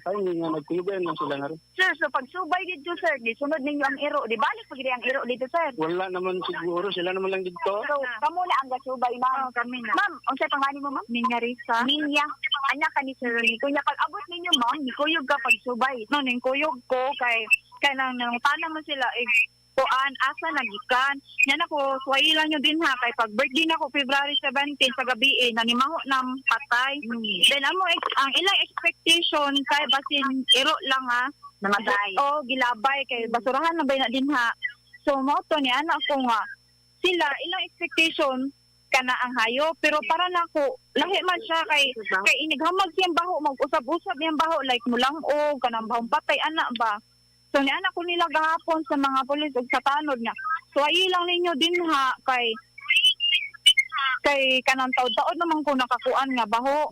tayo nga nagkuyugan lang sila nga rin. Sir, so pagsubay dito, sir, di sunod ninyo ang iro, di balik pag ang iro dito, sir. Wala naman siguro, sila naman lang dito. So kamo na ang gasubay, ma'am. Oh, kami na. Ma'am, unsay pangalan mo, ma'am? Ninya Risa. Minya. Anak ka ni Sir Rico. Nya pag abot ninyo, ma'am, nikuyog ka pagsubay. No ning kuyog ko kay kanang nang tanang man sila eh kuan asa nagikan. Nya nako suwayi lang nyo din ha kay pag birthday nako February 17 sa gabi eh nanimaho nam patay. Then amo ang ilang expectation kay basin iro lang ha. Namatay. O gilabay kay basurahan na ba na din ha. So mao to ni anak ko nga sila ilang expectation kana ang hayo pero para nako lahi man siya kay kay inighamag siyang baho, mag-usab-usab niyang baho like mulang o kanang bahong patay anak ba. So ni anak ko nila gahapon sa mga pulis ug sa tanod nga suwayi lang ninyo din ha kay kay kanang taod-taod naman ko nakakuan nga baho.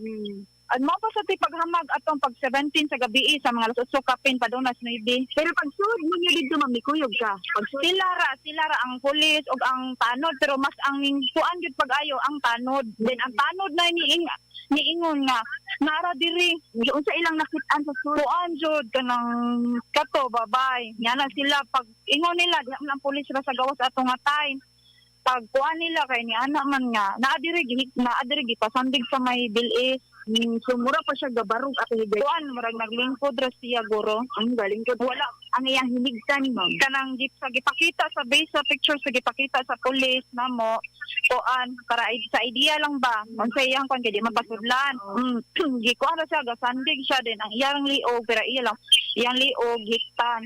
At mo pa sa tipaghamag atong pag 17 sa gabi eh, sa mga alas 8 kapin pa doon alas 9. Pero pag sulod ninyo dito, ma'am, nikuyog ka. Pag Sila ra ang pulis ug ang tanod pero mas ang kuan gyud pag-ayo ang tanod. Then ang tanod na niingon nga naara diri unsa ilang nakitaan sa sulod? kuan jud kanang kato babay. Nya na sila pag ingon nila di man ang pulis ra sa gawas ato nga time. Pag kuan nila kay ni ana man nga naa diri naa diri gipasandig sa may bilis. So mura pa siya gabarog ato higay. Kuan murag naglingkod ra siya guro. Ang galing ko. Wala Ang iyang hinigtan, ma'am. Kanang gip sa gipakita sa base sa picture sa gipakita sa police namo kuan para sa idea lang ba unsa iyang kuan kay di mapasudlan. Gikuan ra siya, gasandig siya din ang iyang liog pero iya lang iyang liog hiktan.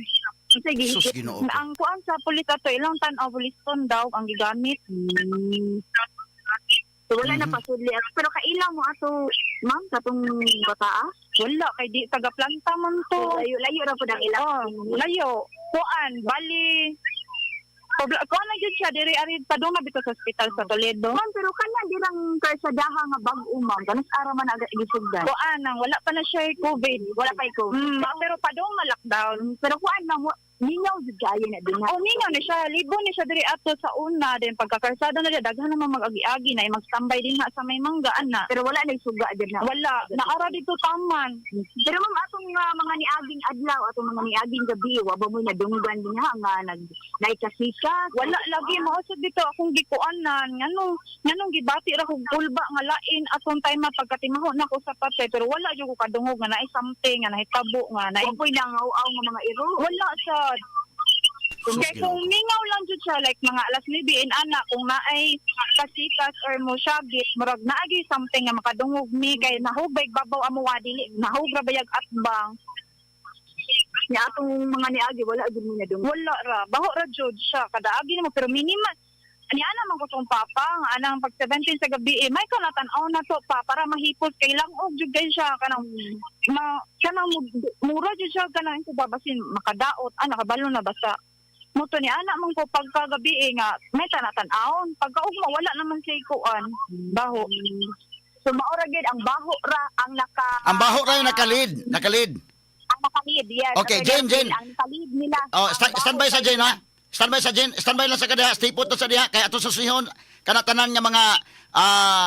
Unsa gihigit? Sus, Ginoo ko. Ang kuan sa police ato ilang tan-aw police daw ang gigamit. So wala na pasudli. Pero kailang mo ato, ma'am, katong bataa? Wala kay di taga planta man to. Layo, layo ra pud ang ilang. Oh, layo. Kuan bali kuan na gyud siya diri ari padung na bitaw sa ospital sa Toledo. Ma'am, pero kana dirang karsadaha nga bag-o, ma'am. Kanas ara man aga gisugdan. Kuan nang wala pa na siya COVID. Wala pa ikaw. Pero padung na lockdown. Pero kuan, ma'am, Mingaw jud kaayo na dinha. Oh, mingaw ni siya. Libo ni siya diri ato sa una. Then pagkakarsada na diya, daghan naman mag-agi-agi na magstambay din ha sa may mangga, ana. Pero wala na suga dinha. Wala. Naara dito taman. Pero ma'am, atong mga niaging adlaw, atong mga niaging gabi, wa ba mo nadunggan dinha nga nag naikasikas? Wala lagi mao sad dito akong gikuanan. Nganong gibati ra kog kulba nga lain atong time pagkatimaho na ko sa patay, pero wala jud ko kadungog nga naay something nga nahitabo nga naay Wa po'y nangaw-aw nga mga iro. Wala sad. Kaya kung mingaw lang jud siya like mga alas 9 in ana, kung naay kasikas or mo syagit, murag naagi something nga makadungog mi kay nahubay babaw amuwa, dili nahug ra bayag atbang. Nya atong mga niagi wala jud mo nadunggan. Wala ra, baho ra jud siya kada agi namo, pero minima ani ana man ko tong papa nga anang pag 17 sa gabi eh, may kanatan-aw na to pa para mahipos kay langog jud kay siya kanang ma kanang mura jud siya kanang ko babasin makadaot ana kabalo na basta mo to ni ana man ko pagkagabi eh, nga may tanatan-awon pagkaugma wala naman siya ikuan baho. So maora gyud ang baho ra ang naka Ang baho ra yung nakalid, nakalid. Ang nakalid, yes. Okay, Attorney Jane, Rufil, Jane. ang nakalid nila. Oh, Ang baho stand by sa Jane ha. Stand by sa Jane, stand by lang sa kadiha, stay put na sa diha kay ato susihon kana tanan nga mga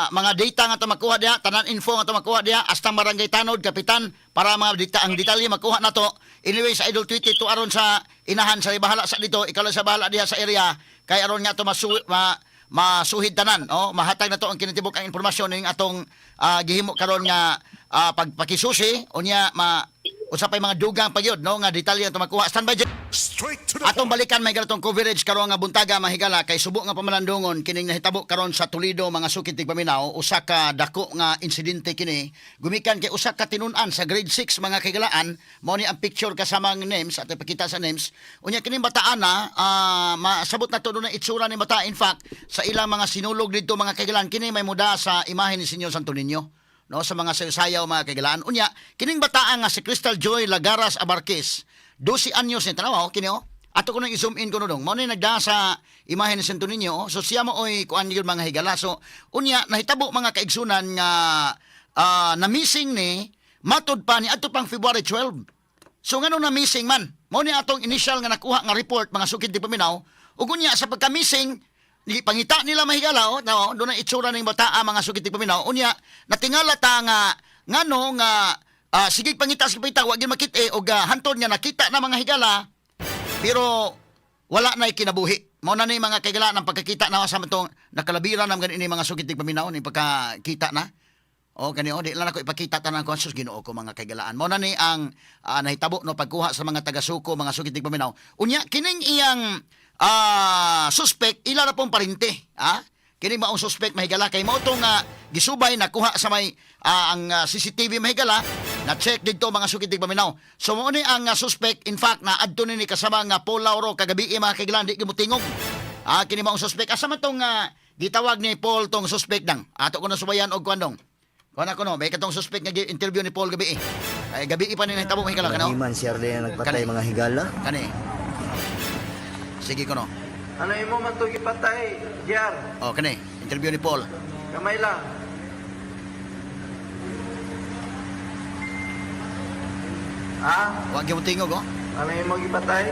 mga data nga to makuha diha, tanan info nga to makuha diha hasta barangay tanod, kapitan, para mga data ang detalye makuha nato. Anyway, sa Idol Tweety to aron sa inahan sa bahala sa dito, ikaw lang sa bahala diha sa area kay aron nga to masuhid tanan, oh, mahatag na to ang kinitibok ang impormasyon ning atong gihimo karon nga pagpakisusi unya ma usa pay mga dugang pagyud no nga detalye ang to makuha. Standby Jane. Straight to the Atong point. balikan may atong coverage karon nga buntaga, mahigala, kay subo nga pamalandungon kining nahitabo karon sa Toledo, mga sukit tigpaminaw. Usa ka dako nga insidente kini gumikan kay usa ka tinun-an sa grade 6, mga kahigalaan. Mao ni ang picture kasamang names at ipakita sa names. Unya kining bataan na masabot na to na itsura ni bata. In fact, sa ilang mga sinulog didto, mga kahigalaan, kini may muda sa imahe ni Senyor Santo Niño no sa mga sayaw, mga kagilaan. Unya, kining bataan nga si Crystal Joy Lagaras Abarquez, 12 anyos ni, tanawa oh, kini oh. Ato ko nang i-zoom in ko dong. Mao ni nagda sa imahe ni Santo Niño. Oh. So siya mo oy kuan yun mga higala. So unya nahitabo, mga kaigsunan, nga na missing ni matud pa ni adto pang February 12. So ngano na missing man? Mao ni atong initial nga nakuha nga report, mga sukid di paminaw. Ug unya sa pagka-missing ni pangita nila, mahigala oh, no, doon ang itsura ng bataa, mga sukid di paminaw. Unya natingala ta nga ngano nga sige pangita sa pangita wa gyud makita og hantod nga nakita na, mga higala, pero wala na kinabuhi. Mao na ni mga kaigala ng pagkakita na sa matong nakalabiran ng ganin mga sukid di paminaw ni pagkakita na. O kani o di lang ako ipakita tanan ko, sus Ginoo ko, mga kaigalaan. Mao na ni ang nahitabo no pagkuha sa mga taga-suko, mga sukit paminaw. Unya kining iyang suspect ila ra pong parente, ha? Kini maong suspect, mahigala, kay mao tong gisubay nakuha sa may ang CCTV, mahigala, na check didto, mga sukit paminaw. So mao ni ang suspect. In fact, na adto ni kasama nga Paul Lauro kagabi, mga kaigalaan, di gyud motingog. Kini maong suspect, asa man tong gitawag ni Paul tong suspect dang. Ato ko na subayan og kuan dong. Kuan ako no, may katong suspect nga interview ni Paul gabi eh. Ay gabi pa ni nahitabo, mahigala kano. Iman si Arlene nagpatay Kani. mga higala. Kani. Sige ko no. Ano imo man to gipatay, Jar? Oh, kani, interview ni Paul. Gamay lang. Ha? Wa gyud mo tingog oh. Ano imo gipatay?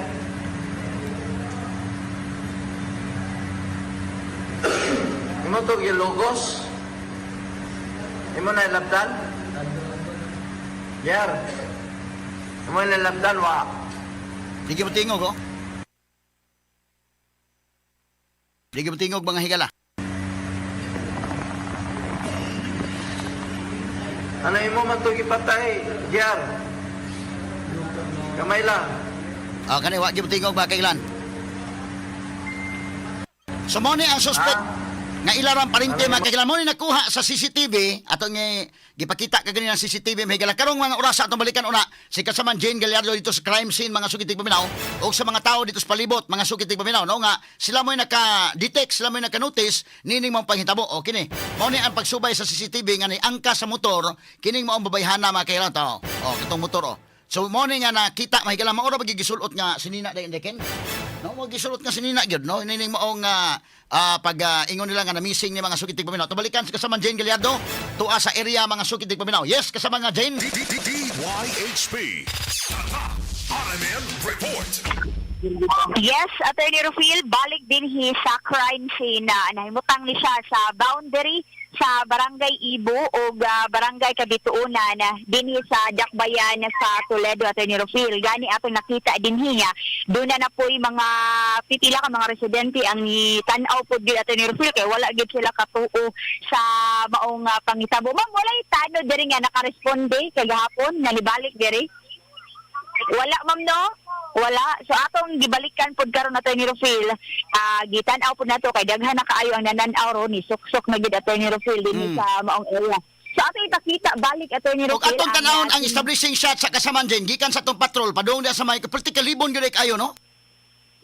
Imo to gilugos? Imo na ilabdan? Jar. Imo na ilabdan wa. Di gyud mo tingog oh. Di gyud mo tingog, mga higala. Ano imo man to gipatay, Jar? Gamay lang. Ah, kani wa gyud mo tingog, mga kailan. So mo ni ang suspect nga ilarang parente, mga kailan. Mo ni nakuha sa CCTV atong gipakita ka ganina ang CCTV, mga higala. Karong mga orasa atong balikan una si kasaman Jane Gallardo dito sa crime scene, mga sukit paminaw, o sa mga tao dito sa palibot, mga sukit paminaw no nga sila mo'y naka-detect, sila mo'y naka-notice nining mga panghitabo. O kini mao ni ang pagsubay sa CCTV nga ni angka sa motor kining maong babayhana, mga kailan tao. O katong motor oh. So mo ni nga nakita, mahigala, mao ra gisulot nga sinina dayon deken. No, mo gisulot nga sinina gyud no. Nining maong pag ingon nila nga na missing ni mga sukit paminaw. Tabalikan si kasama Jane Gallardo tuwa sa area, mga sukit paminaw. Yes, kasama nga Jane. D D D Y H P. Tatak RMN Report. Yes, Attorney Rufil, balik dinhi sa crime scene na nahimutang ni siya sa boundary sa Barangay Ibo o Barangay Kabituunan dinhi sa Dakbayan sa Toledo, Attorney Rufil. Gani atong nakita dinhi nga doon na na po'y mga pipila ka mga residente ang tan-aw pod gyud, Attorney Rufil, kay wala gyud sila katuo sa maong pangitabo. Ma'am, walay tanod diri nga nakaresponde kagahapon nga nibalik diri? Wala, ma'am, no? Wala. So atong gibalikan pod karon, Attorney Rufil. Gitan-aw pod nato kay daghan na kaayo ang nanan-aw ro ni suksok na gid, Attorney Rufil, dinhi sa maong area. So atong ipakita balik, Attorney Og Rufil. atong tan-awon ang ah, establishing shot sa kasaman din gikan sa atong patrol padung diha sa may perti kalibon gyud kayo, no?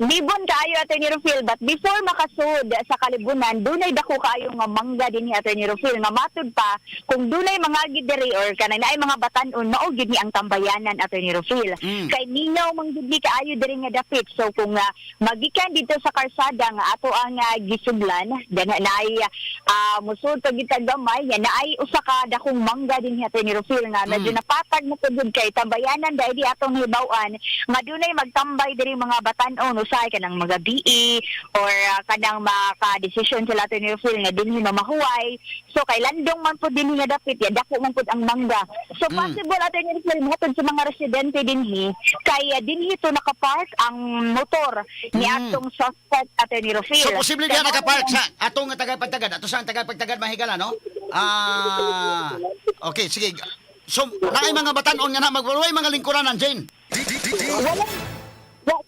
Libon kaayo, Attorney Rufil, but before makasud sa kalibunan, dunay dako kaayo nga mangga dinhi, Attorney Rufil, nga matud pa kung dunay mga diri or kanang naay mga batan-on, mao gid ni ang tambayanan, Attorney Rufil. Kay minaw man gid ni kaayo diri nga dapit. So kung magikan dito sa karsada nga ato ang gisudlan, dana naay musud pa gid tag gamay, ya naay usa ka dakong mangga dinhi, Attorney Rufil, nga medyo napatag mo pud kay tambayanan dahil di atong hibaw-an nga dunay magtambay diri mga batan-on usahay kanang mga BE or kanang maka-desisyon sila, Attorney Rufil, nga dinhi mamahuway. So kay landong man pud dinhi nga dapit, ya dako man pud ang mangga. So possible, Attorney Rufil, matod sa mga residente dinhi kay dinhi to nakapark ang motor ni atong suspect, Attorney Rufil. So posible diha Kay nakapark sa atong nga tagapagtagad, ato sa tagapagtagad, mahigala, no? Okay, sige. So naay mga batan-on nga na magwalay mga lingkuranan, Jane.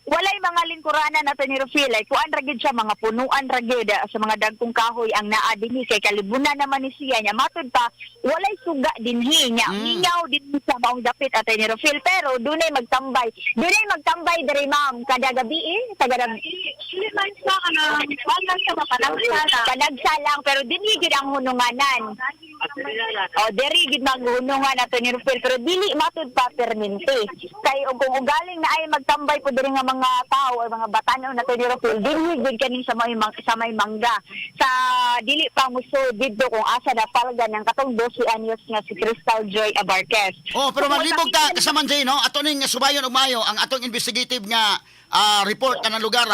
Walay mga lingkuranan, Attorney Rufil, ay kuan ra gyud siya, mga punuan ra gyud sa mga dagkong kahoy ang naa dinhi kay kalibunan naman ni siya nya matud pa walay suga dinhi nya mingaw dinhi sa maong dapit, Attorney Rufil, pero dunay magtambay diri, ma'am, kada gabi eh kada gabi panagsa lang, pero dinhi gyud ang hununganan. O, diri gid maghunungan, Attorney Rufil, pero dili matud pa perminti. Kay og kung ugaling na ay magtambay po diri nga mga tao or mga batanon, Attorney Rufil, dinhi gid kaning sa may mangga. Sa dili pa musod didto kung asa na palga ng katong 12 anyos nga si Crystal Joy Abarquez. Oh, pero malibog ta kasaman, Jane, no? Ato ning subayon og maayo ang atong investigative nga report kanang lugar,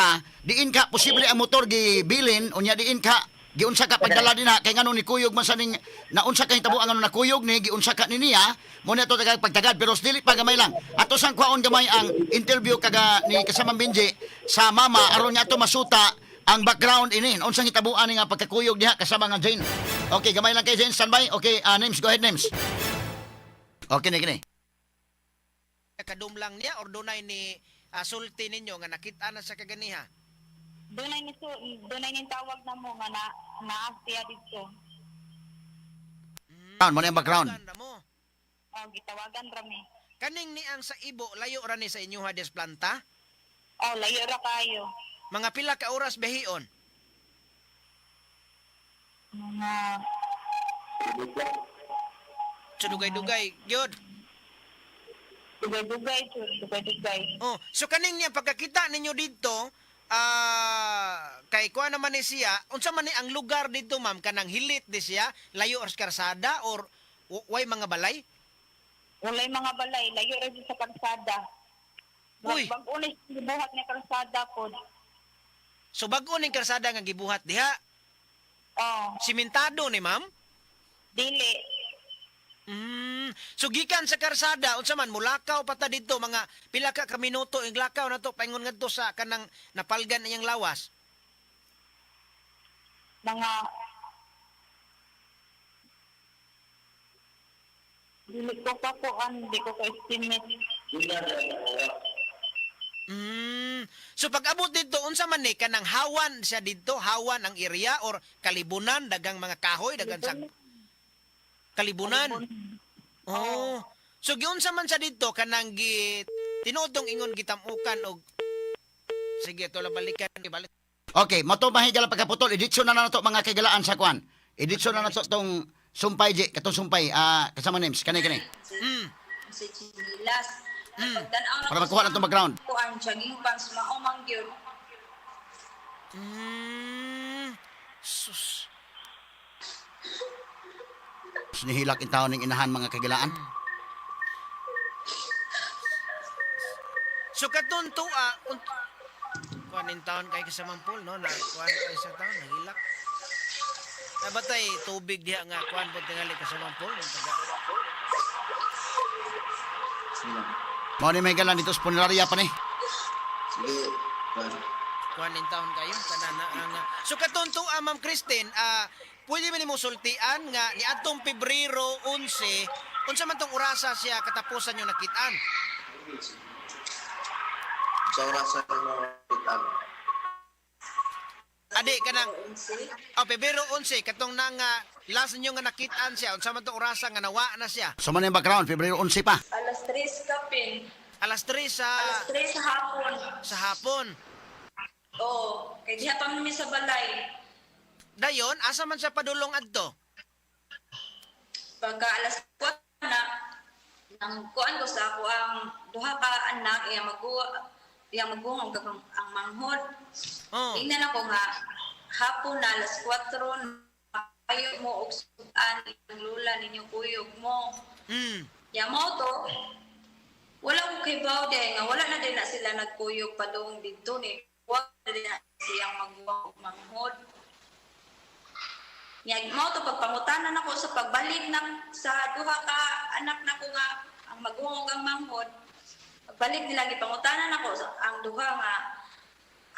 diin ka posible ang motor gibilin unya diin ka giunsa ka pagdala dinha kay ngano ni kuyog man sa ning naunsa kay hitabo ang ano nakuyog ni giunsa ka ni niya mo na ato tagapagtagad, pero dili pa gamay lang ato sang kwaon gamay ang interview kaga ni kasamang Benji sa mama aron nga ato masuta ang background ini unsang hitabuan ni nga pagkakuyog diha kasama nga Jane. Okay, gamay lang kay Jane, standby. Okay, names, go ahead, names. Okay ni kini. Kadumlang niya or dunay ni sulti ninyo nga nakita na sa kaganiha? Dunay ning tawag na mo nga na naasiya didto. Background, mo na yung background. Tawagan ra mo. Oh, gitawagan ra mi. Kaning ni ang sa Ibo layo ra ni sa inyo ha planta? Oh, layo ra kayo. Mga pila ka oras behion? Mga So dugay-dugay gyud. dugay-dugay, sir, dugay-dugay. Oh, so kaning niya pagkakita ninyo didto, kay kuha naman ni siya, unsa man ni ang lugar didto, ma'am, kanang hilit di siya, layo or karsada or way mga balay? Walay mga balay, layo ra jud sa kalsada. Uy. Bag-o na siya gibuhat nga kalsada pod. So bag-o ning karsada nga gibuhat diha. Oh, Simentado ni, ma'am? dili. So gikan sa karsada, unsa man mulakaw pa ta didto, mga pila ka minuto ing lakaw na to paingon ngadto sa kanang napalgan iyang lawas? Mga dili ko pa kuan, di ko ka estimate. So pag abot didto, unsa man ni kanang hawan siya didto, hawan ang area or kalibunan, dagang mga kahoy, dagang sag kalibunan. Oh. So giunsa man sa didto kanang gi tinuod tong ingon gitamukan og sige to lang balikan balik. Okay, mato mahigala pagkaputol, editsyon na nato mga kaigalaan sa kwan. Editsyon na nato tong sumpay J, katong sumpay kasama names kani kani. Sa chinilas. Pagtan-aw na Para makuha lang itong background. Kuan jogging pants mao man gyud. Sus. Nihilak in taon ning inahan, mga kaigalaan. So katon tuwa Kuan taon kay kasamampol, no? Na kuan kay sa taon, nahilak. Nabatay tubig diha nga kuan po tingali kasamampol. Taga. Mao ni may galan dito sa punerarya pa ni. Sige, kuan. Kuan nin taon kayo kanana ang. So katong tuwa, Ma'am Christine, pwede man nimo sultian nga niadtong Pebrero 11, unsa man tong orasa siya katapusan nyo nakit-an? Sa orasan ng mga kitaan. Adi kanang oh, Pebrero 11 katong nang last ninyo nga nakit-an siya, unsa man tong orasa nga nawa na siya? So man yung background, Pebrero 11 pa. Alas 3 kapin. Alas 3 sa Alas 3 sa hapon. sa hapon. Oo, kay diha pa mi sa balay. Dayon, asa man siya padulong adto? Pagka alas 4 na, nang kuan ko sa ako ang duha ka anak, iyang maguwang ang manghod. Oh. Tingnan ako nga, hapon na alas 4 na, kayo mo og sudan ang lula ninyo kuyog mo. Ya mo to, wala ko kay baw nga wala na din na sila nagkuyog padung didto ni. Wa na din na siyang maguwang og manghod. Ya mo to pagpangutanan ako sa pagbalik na sa duha ka anak nako nga ang maguwang og ang manghod. Pagbalik nila gipangutanan ako ang duha nga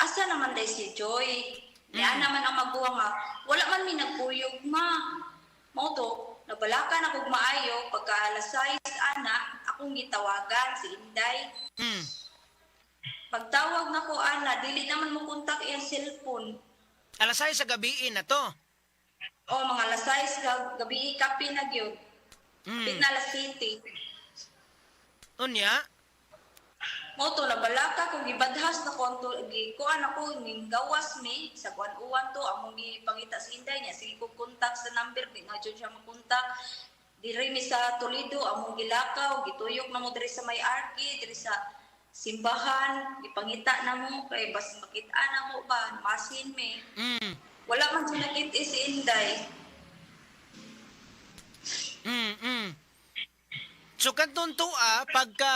asa naman day si Joy? Niya naman ang maguwang nga wala man mi nagkuyog ma. Mao to, nabalakan ako maayo pagka alas 6 ana akong gitawagan si Inday. Pagtawag nako ana, dili naman mo kontak iyang cellphone. Alas 6 sa gabi na to. O mga alas 6 gabi kape na gyud. Mm. na alas 7. Unya, Mao to nabalaka kung gibadhas na ko ang gikuan ako ning gawas mi sa kuan-uwan to among gipangita si Inday niya sige ko kontak sa number di na jud siya makontak diri mi sa Toledo among gilakaw gituyok na mo diri sa may arki diri sa simbahan gipangita na mo kay bas makita na mo ba masin mi. Wala man jud nakit si Inday. So kadtong tuwa pagka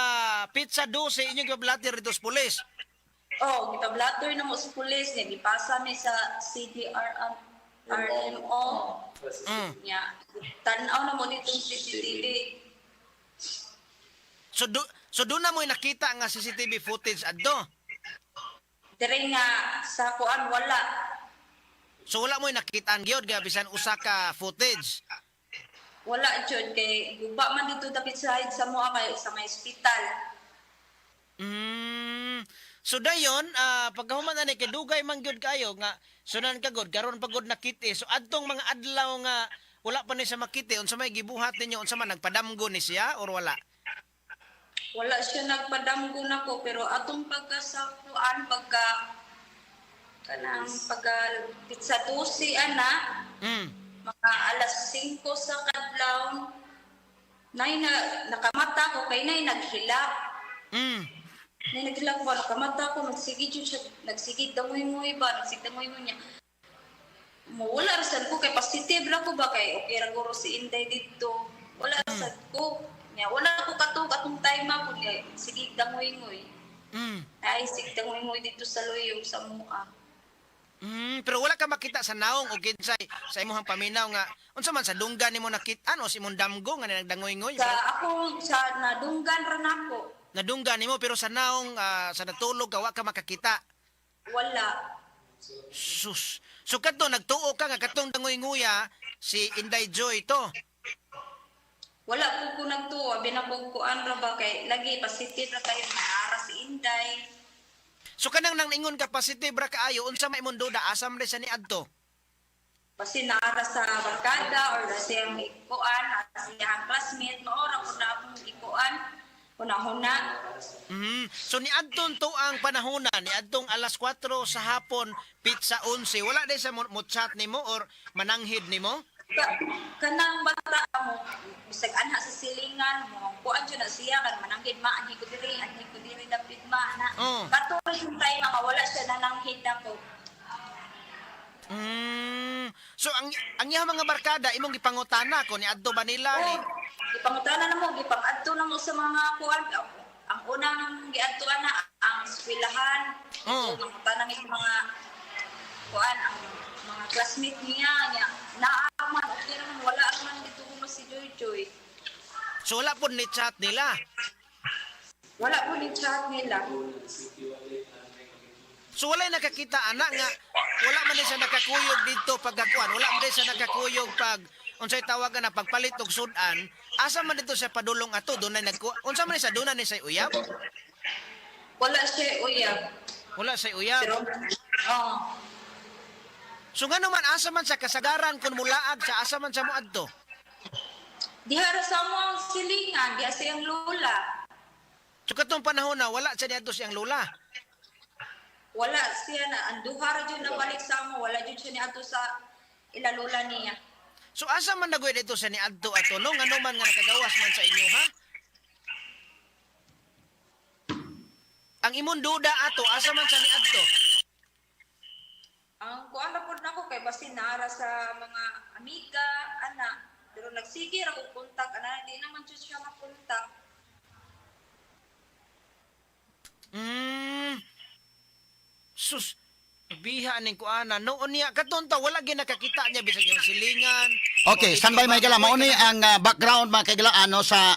pizza 12 inyong giblater dito sa pulis. Oh, gipablatter na mo sa pulis niya gipasa mi sa CDR RMO. Nya, tan-aw na mo dito ang CCTV. So doon na mo nakita nga CCTV footage adto. Dire nga sa kuan wala. So wala mo nakitaan gyud nga bisan usa ka footage. Wala jud kay guba man dito dapit sa sa moa kay sa may ospital. So dayon, pagkahuman ani kay dugay man gyud kayo nga sunan ka gud karon pa gud nakiti. So adtong mga adlaw nga wala pa ni siya makiti, unsa may gibuhat ninyo, unsa man nagpadamgo ni siya or wala? Wala siya nagpadamgo nako pero atong pagka sa kuan pagka kanang pagka pizza 12 ana mga alas 5 sa kadlawon nay na nakamata ko kay nay naghilak. Nay naghilak ba nakamata ko nagsige jud siya nagsige dangoy-ngoy ba nagsige dangoy-ngoy niya. Mo wala ra sad ko kay positive ra ko ba kay okay ra guro si Inday didto. Wala ra sad ko. Nya wala ko katug atong time ma pud niya sige dangoy-ngoy. Ay sige dangoy-ngoy dito sa luyong sa mua. Pero wala ka makita sa naong o kinsay sa imong paminaw nga unsa man sa dunggan nimo nakit-an o sa imong damgo nga nagdangoy-ngoy? Sa ako sa nadunggan ra nako. Nadunggan nimo pero sa naong sa natulog ka wa ka makakita. Wala. Sus. So kadto nagtuo ka nga katong dangoy-nguya si Inday Joy to. Wala po ko nagtuo, abi na po kuan ra ba kay lagi positive ra kayo naara si Inday. So kanang nang ingon ka positive ra kaayo unsa may imong duda asam ra siya niadto? Basi naara sa barkada or na siyang ikuan, na siyang classmate, mao ra ko na akong ikuan. Huna-huna. So niadtong to ang panahona niadtong alas 4 sa hapon pizza 11 wala day sa mo chat nimo or mananghid nimo? Kanang bata mo bisag anha sa silingan mo kuan jud na siya kan mananghid ma anhi ko diri dapit ma na. Oh. Kato yung time nga wala siya nananghid nako. So ang iyang mga barkada imong gipangutana ko niadto ba nila ni Oh, gipangutana na mo, gipang-adto na mo sa mga kuan. Ang una nang giadtuan na ang eskwelahan. Mga tanang yung mga kuan ang mga classmate niya niya naaman okay naman, wala naman dito kuno si Joy Joy. So wala po ni chat nila. Wala po ni chat nila. So walay nakakita ana nga wala man din siya nakakuyog dito pagkakuan, wala man din siya nakakuyog pag unsay tawagan na pagpalit og sudan, asa man dito siya padulong ato dunay nagku unsa man ni siya dunay ni say uyab? Wala siya uyab. Wala say uyab. Pero oh, So ngano man asa man sa kasagaran kun mulaag sa asa man sa moadto? Diha ra sa mo ang silingan, diha sa iyang lola. So katong panahon na wala siya niadto siyang lola. Wala siya na ang duha ra jud nabalik sa amo, wala jud siya niadto sa ila lola niya. So asa man nagoy dito sa niadto ato no ngano man nga nakagawas man sa inyo ha? Ang imong duda ato asa man sa niadto? Ang kuan ra pud nako kay basin naara sa mga amiga ana, pero nagsige ra ko kontak ana, di naman jud siya makontak. Sus, biha ning kuana. Noon niya katon ta wala gyud nakakita niya bisag yung silingan. Okay, standby mga higala. Mao ni ang background mga kaigala ano sa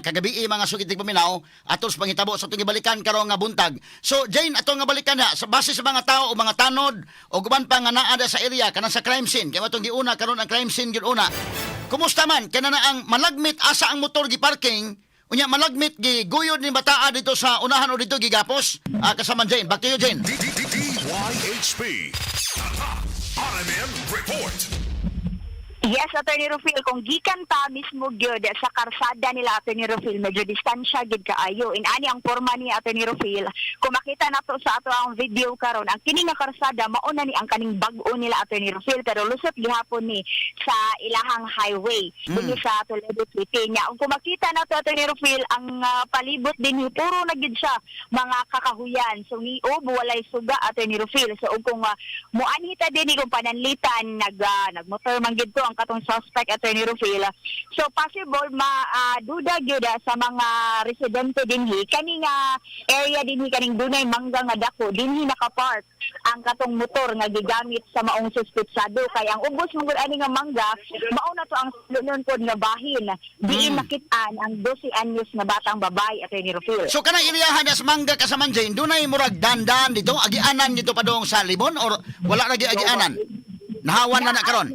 kagabi mga sugid paminaw atos pangitabo sa atong gibalikan karong nga buntag. So Jane, ato nga balikan na sa base sa mga tao o mga tanod o guban pa nga naa sa area kanang sa crime scene. Kay atong giuna karon ang crime scene gyud una. Kumusta man kana na ang malagmit asa ang motor gi-parking unya malagmit gi guyod ni bataa dito sa unahan o dito gigapos. Kasama Jane. Back to you, Jane. D D D DYHP. Tatak RMN Report. Yes, Attorney Rufil, kung gikan ta mismo gyud sa karsada nila, Attorney Rufil, medyo distansya gyud kaayo. Inani ang porma ni Attorney Rufil. Kung makita nato sa ato ang video karon, ang kini nga karsada mao na ni ang kaning bag-o nila, Attorney Rufil, pero lusot gihapon ni sa ilahang highway dinhi sa Toledo City. Nya, kung makita nato, Attorney Rufil, ang palibot dinhi puro na gyud siya mga kakahuyan. So niob walay suga, Attorney Rufil. So ug kung muanhi ta dinhi kung pananlitan nagmotor man gyud to ang katong suspect, Attorney Rufil. So possible ma duda gyud sa mga residente dinhi kani nga area dinhi kaning dunay mangga nga dako dinhi nakapark ang katong motor nga gigamit sa maong suspetsado kay ang ubos man gud ani nga mangga mao na to ang lunon pod nga bahin diin nakit-an ang 12 anyos nga batang babae, Attorney Rufil. So kanang iriyahan as mangga kasaman Jane, dunay murag dandan dito, agianan dito padung sa Libon or wala lagi agianan? Nahawan na na karon.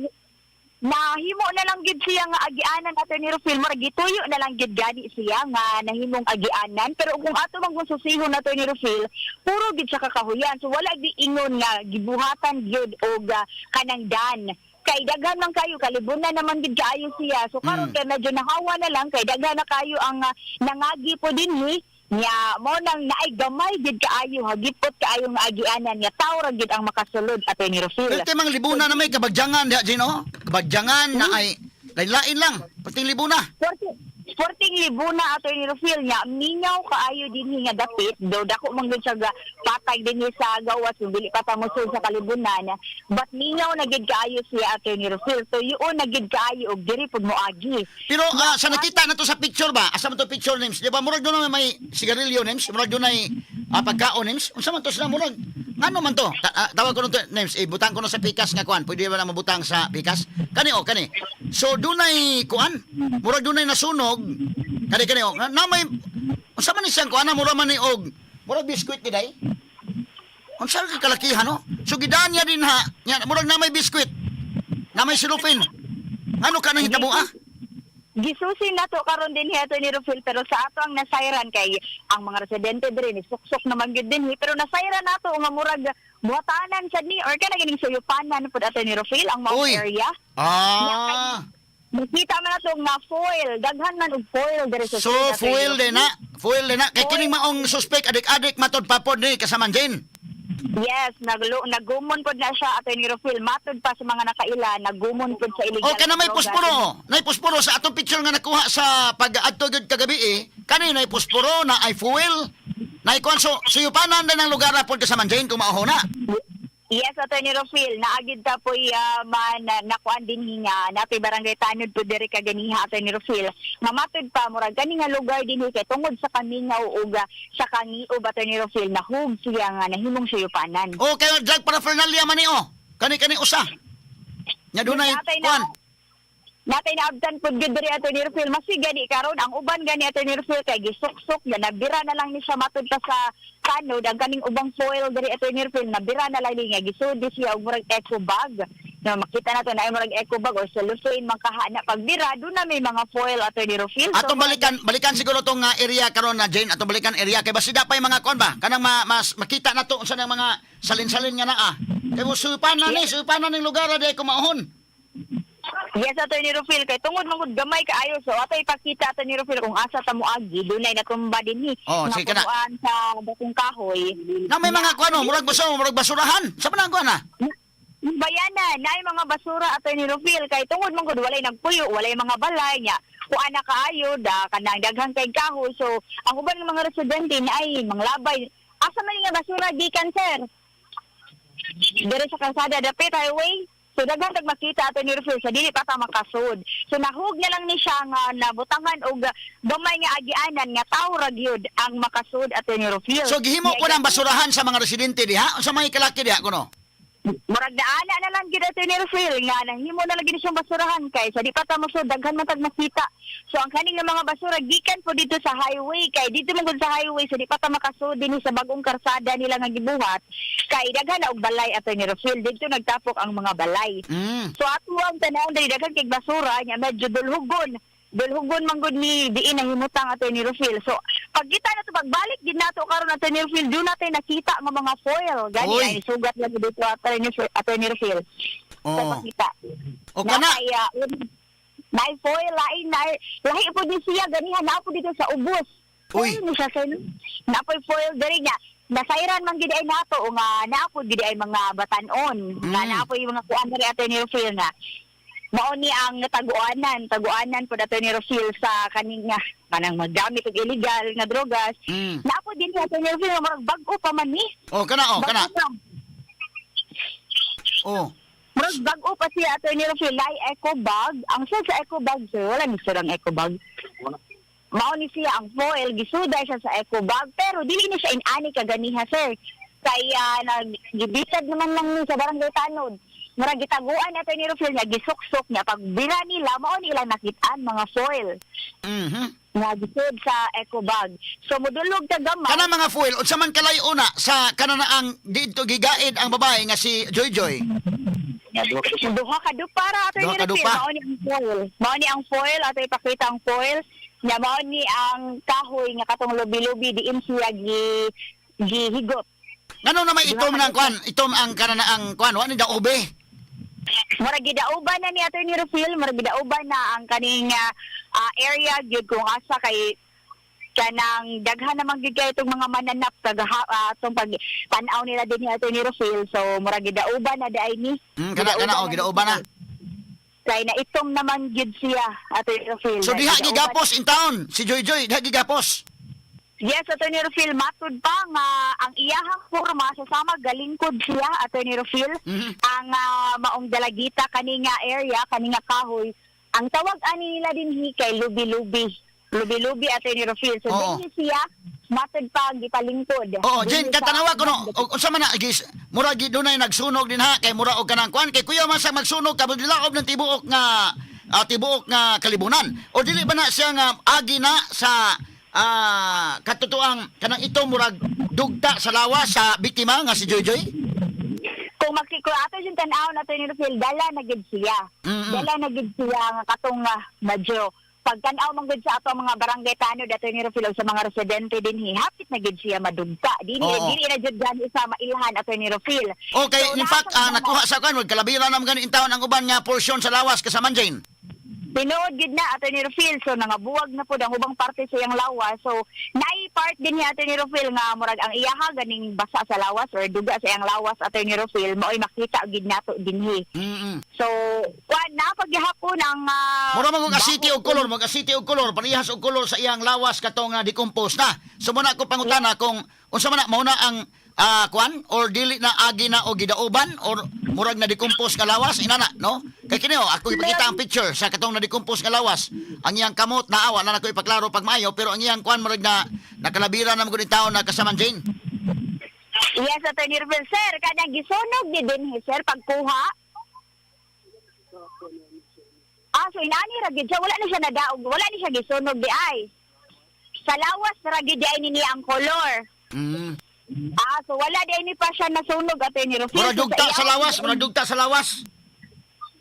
Nahimo na lang gid siya nga agianan, Attorney Rufil, murag gituyo na lang gid gani siya nga nahimong agianan, pero kung ato man kung susihon, Attorney Rufil, puro gid siya kakahuyan, so wala gi ingon nga gibuhatan gyud og kanang dan kay daghan man kayo kalibunan naman gid kaayo siya. So karon kay medyo nahawa na lang kay daghan na kayo ang nangagi po dinhi nya mo nang naay gamay gid kaayo hagipot kaayo nga agianan nga tawo ra gid ang makasulod, Attorney Rufil. Pero mang libuna na may kabagyangan diha Jane, oh. Kabagyangan na ay lain-lain lang, pating libuna. Sporting libuna, Attorney Rufil, nya mingaw kaayo dinhi nga dapit do dako man gud siya patag dinhi sa gawas kung dili pa ta mosul sa kalibunan, but mingaw na gid kaayo siya, Attorney Rufil, so yun na gid kaayo og diri pud moagi. Pero sa nakita na to sa picture ba, asa man to picture names, di ba murag doon may sigarilyo names, murag doon ay pagkaon names, unsa man to sila murag ngano man to? Tawag ko nito names, ibutang ko na sa pikas nga kuan, pwede ba na mabutang sa pikas? Kani oh, kani. So dunay kuan, murag dunay nasunog, kani kani oh, na may unsa man ni siyang kuan na murag man ni og murag biskwit ni day. Unsa ka kalakihan no? So gidaan niya din ha, nya murag na may biskwit. Na may silupin. Ngano ka nang hitabo ah? Gisusi na to karon din Attorney Rufil, pero sa ato ang nasayran kay ang mga residente diri ni suksok naman gyud dinhi, pero nasayran nato nga murag buhatanan sad ni or kana gining suyupanan pud, Attorney Rufil, ang maong Uy. area. Makita man nato nga foil, daghan man og foil diri sa So sud, Attorney fuel Rufil. din na. Fuel din na. Kay kining maong suspect adik-adik matod papod ni kasaman Jane. Yes, nagumon pod na siya, Attorney Rufil, matod pa sa mga nakaila, nagumon pod sa illegal. O kana may droga. posporo. Nay posporo sa atong picture nga nakuha sa pag-adto gyud kagabi eh. Kani nay posporo na ay fuel. Nay kuan so suyupanan din ang lugar na pod kasaman Jane kung mauho na. Yes, Attorney Rofil, naagid ta po man nakuan din nga natay barangay tanod po diri kaganiha, Attorney Rofil. Nga matud pa murag kani nga lugar dinhi kay tungod sa kamingaw ug sa kangiob, Attorney Rofil, nahug siya nga nahimong suyupanan. O kay drug paraphernalia man ni oh. Kani kani usa. Nya dunay Natay kuan. Natay naabtan pud gyud diri, Attorney Rufil, masi gani karon ang uban gani, Attorney Rufil, kay gisuksok na nabira na lang ni siya matud pa sa tanod ang kaning ubang foil diri, Attorney Rufil, nabira na lang ni nga gisudi siya og murag eco bag na makita nato na ay murag eco bag or cellophane man kahana. Pagbira doon na may mga foil, Attorney Rufil. So, Atong balikan balikan siguro tong area karon na Jane, atong balikan area kay basida pa yung mga kuan ba? Kanang mas makita nato unsa nang mga salin-salin nga naa. Kay mo supan na ni, supan na ning lugar di kumahon. Yes, Attorney Rufil, kay tungod man gud gamay kaayo, so ato ipakita, Attorney Rufil, kung asa ta moagi, dunay natumba dinhi Oh, nga sige na. punuan sa dakong kahoy. Na may mga kuan oh, murag baso, murag basurahan. Sa man ang kuan ah? Bayanan, na mga basura, Attorney Rufil, kay tungod man gud walay nagpuyo, walay mga balay nya. Kuan na kaayo da kanang daghan kay kahoy. So ang uban ng mga residente na ay manglabay. Asa man nga basura gikan, sir? Dire sa kalsada dapit highway. So daghan tag makita, Attorney Rufil, sa dili pa ta makasud. So nahug na lang ni siya nga nabutangan og gamay nga agianan nga tawo ra gyud ang makasud, Attorney Rufil. So gihimo po ng basurahan sa mga residente diha, unsa may kalaki diha kuno? Murag naana na lang gid, Attorney Rufil, nga nahimo na lang gid siyang basurahan kay sa di pa ta mosud daghan man tag makita. So ang kaning nga mga basura gikan po dito sa highway kay dito man gud sa highway sa di pa ta makasud dinhi sa bagong karsada nila nga gibuhat kay daghan na og balay, Attorney Rufil, didto nagtapok ang mga balay. So ato ang tan-awon diri daghan kay basura nya medyo dulhugon. Dulhugon man gud ni diin ang himutang, Attorney Rufil. So pagkita na to pagbalik gid nato karon, Attorney Rufil, do natin nakita nga mga foil. Gani Uy. ay sugat lang dito, Attorney Rufil. Oo. Sa pakita. O kana. Naay, naay foil lain na lahi po di siya ganihan na po dito sa ubos. Uy. Foil ni siya sir. Napoy foil diri niya. Nasayran man gid ay nato o nga naa po gid ay mga batanon. Nga naa po yung mga kuan diri, Attorney Rufil, nga mao ni ang taguanan, taguanan po, Attorney Rufil, sa kaning nga kanang maggamit og illegal nga drogas. Naa po din si Attorney Rufil nga murag bag-o pa man ni. O kana oh, kana. Bag-o pa. Oh. Murag bag-o pa siya, Attorney Rufil, lahi eco bag. Ang sud sa eco bag, sir, wala ni sir ang eco bag. Mao ni siya ang foil, gisuday siya sa eco bag, pero dili ni siya inani kaganiha, sir. Kaya naggibitad naman lang ni sa barangay tanod. Murag gitaguan Attorney Rufil niya, gisuksok niya. Pag bira nila, mao ni ilang nakitaan mga foil nga gisud sa eco bag. So mudulog ta gamay. Kana mga fuel unsa man kalayo na sa kananaang didto gigaid ang babae nga si Joy Joy? Duha ka dupa ra, Attorney Duha ka Rufil. dupa. Mao ni ang foil. Mao ni ang foil ato ipakita ang foil. Nya mao ni ang kahoy nga katong lubi-lubi diin siya gi gihigot. Ngano na may itom ng kwan, itom ang kananaang kwan, wa ni daobe. Murag gidauban na ni Attorney Rufil, murag gidauban na ang kaning area gyud kung asa kay kanang daghan naman gyud kay itong mga mananap kagaha atong pag tan-aw nila din ni Attorney Rufil. So murag gidauban na daay ni. Kana kana oh, gidauban na. Kay na itom naman gyud siya, Attorney Rufil. So diha Gidauban. gigapos in town si Joy Joy, diha gigapos. Yes, Attorney Rufil, matud pa nga ang iyahang forma sa sama galingkod siya, Attorney Rufil. Ang maong dalagita kani nga area, kani nga kahoy. Ang tawag ani nila dinhi kay lubi-lubi. Lubi-lubi, Attorney Rufil. So dinhi siya matud pa gipalingkod. Oo, Jane, Dinhi sa- katanawa ko no. Unsa man na gis mura gid dunay nagsunog din ha kay mura og kanang kwan kay kuya man sa magsunog ka dilaob ng tibuok nga tibuok nga kalibunan. O dili ba na siya nga agi na sa katotoang kanang ito murag dugta sa lawas sa biktima nga si Joy Joy? Kung makikita ato yung tan-aw na ni Rufil, dala na gid siya. Dala na gid siya nga katong medyo pagtan-aw man gud sa ato ang mga barangay tanod, ato ni Rufil, ug sa mga residente dinhi, hapit na gid siya madugta. Dili dili na jud gani sa mailhan, ato ni Rufil. Okay, So, in fact, naa sa nakuha sa kwan, kalabiran naman gani in town ang uban nga portion sa lawas kasaman Jane. Tinuod gid na, Attorney Rufil, so nangabuwag na pud ang ubang parte sa iyang lawas. So naay part din ni Attorney Rufil nga murag ang iyaha ganing basa sa lawas or duga sa iyang lawas, Attorney Rufil, maoy makita gid nato dinhi. So kuan na paghihapon ang Mura man kung asiti og kolor, mag asiti og kolor, parehas og kolor sa iyang lawas katong decompose na. So muna ko pangutana kung unsa man na mao na ang Kuan or dili na agi na o gidauban or murag na decompose nga lawas inana, no? Kay kini, oh, ako ipakita ang picture sa katong na decompose nga lawas. Ang iyang kamot naawa na nako ipaklaro pag maayo, pero ang iyang kuan murag na nakalabira na mo taon na kasaman, Jane. Yes, Attorney Rufil. Sir, kanang gisunog ni dinhi, sir, pagkuha. Ah, so inani ra gid siya, wala na siya nadaog, wala ni siya gisunog di ay. Sa lawas ra gid di ay ni niya ang color. Ah, so wala di ay ni pa siya nasunog, Attorney Rufil. Murag So, dugta sa iyang- lawas, murag dugta sa lawas.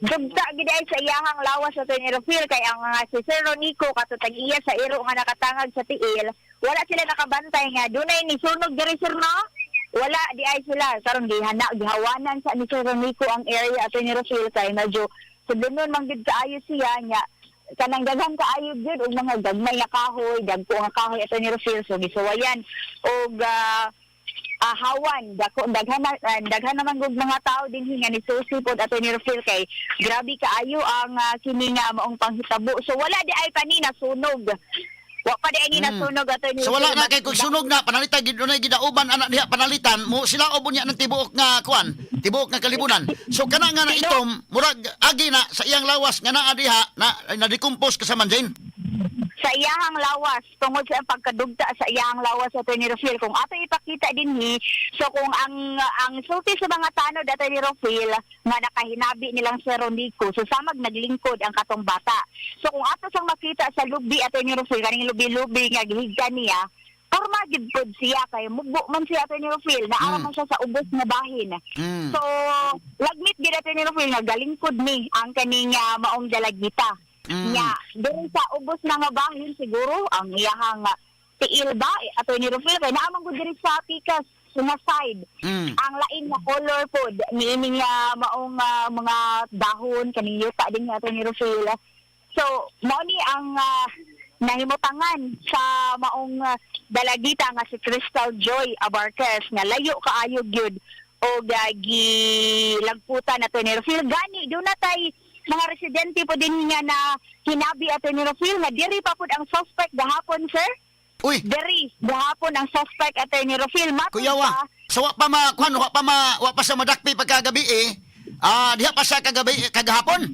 Dugta gid ay sa iyahang lawas, Attorney Rufil, kay ang mga si Sir Ronico kato tag-iya sa iro nga nakatangag sa tiil, wala sila nakabantay nga dunay ni sunog diri, sir, no? Wala di ay sila karon gihana gihawanan sa ni Sir Ronico ang area, Attorney Rufil, kay medyo sudlonon man gid kaayo siya nya kanang daghan kaayo gyud og mga gagmay nga kahoy, dagko nga kahoy, Attorney Rufil, so gisuwayan og hawan dako daghan na, daghan naman gud mga tao din nga ni susi pod, Attorney Rufil, kay grabe kaayo ang kini nga maong panghitabo. So wala di ay pani nasunog, wa pa di ay ni nasunog, Attorney So wala Rufil. na kay kung sunog na panalitan gid dunay gidauban anak diha panalitan mo sila ubon niya ng tibuok nga kuan, tibuok nga kalibunan. So kana nga na itom murag agi na sa iyang lawas nga naa diha na na decompose kasaman, Jane. Sa iyahang lawas tungod sa iyang pagkadugta sa iyahang lawas, Attorney Rufil. Kung ato ipakita dinhi, so kung ang sulti sa mga tanod, Attorney Rufil, nga nakahinabi nilang Sir Ronico, so samag naglingkod ang katong bata. So kung ato sang makita sa lubi, Attorney Rufil, kaning lubi-lubi nga gihigda niya, porma gid pod siya kay mubo man siya, Attorney Rufil, naa man siya sa ubos nga bahin. So lagmit gid, Attorney Rufil, nga galingkod ni ang kaning maong dalagita. Nya, doon sa ubos na nga bahin siguro ang iyahang tiil ba, Attorney Rufil, kay naa man gud diri sa pikas nga side. Ang lain nga color pod niini nga maong mga dahon kaning yuta din nga, Attorney Rufil. So mao ni ang nahimutangan sa maong dalagita nga si Crystal Joy Abarquez nga layo kaayo gyud og gilagputan, Attorney Rufil. Gani doon na tay mga residente po din nga na hinabi, Attorney Rufil, nga diri pa pud ang suspect gahapon, sir. Uy, Diri gahapon ang suspect, Attorney Rufil. Matud kuya wa. pa, So wa pa ma kuan, wa pa sa madakpi pagkagabi eh. Ah, diha pa sa kagabi kagahapon.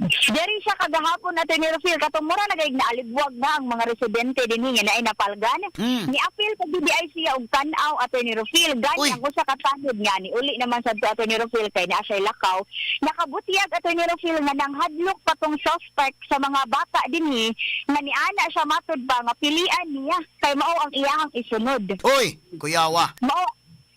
Diri siya kagahapon, Attorney Rufil, katong mura na gayud naalibwag na ang mga residente dinhi nga naay napalgan. Ni apil pag DBI siya og tan-aw, Attorney Rufil. Gani Uy. ang usa ka tanod nga ni uli naman sad to, Attorney Rufil, kay naa siya'y lakaw. Nakabutiyag, Attorney Rufil, nga nang hadlok pa tong suspect sa mga bata dinhi nga niana siya matud pa nga pilian niya kay mao ang iyahang isunod. Uy, kuyawa. Mao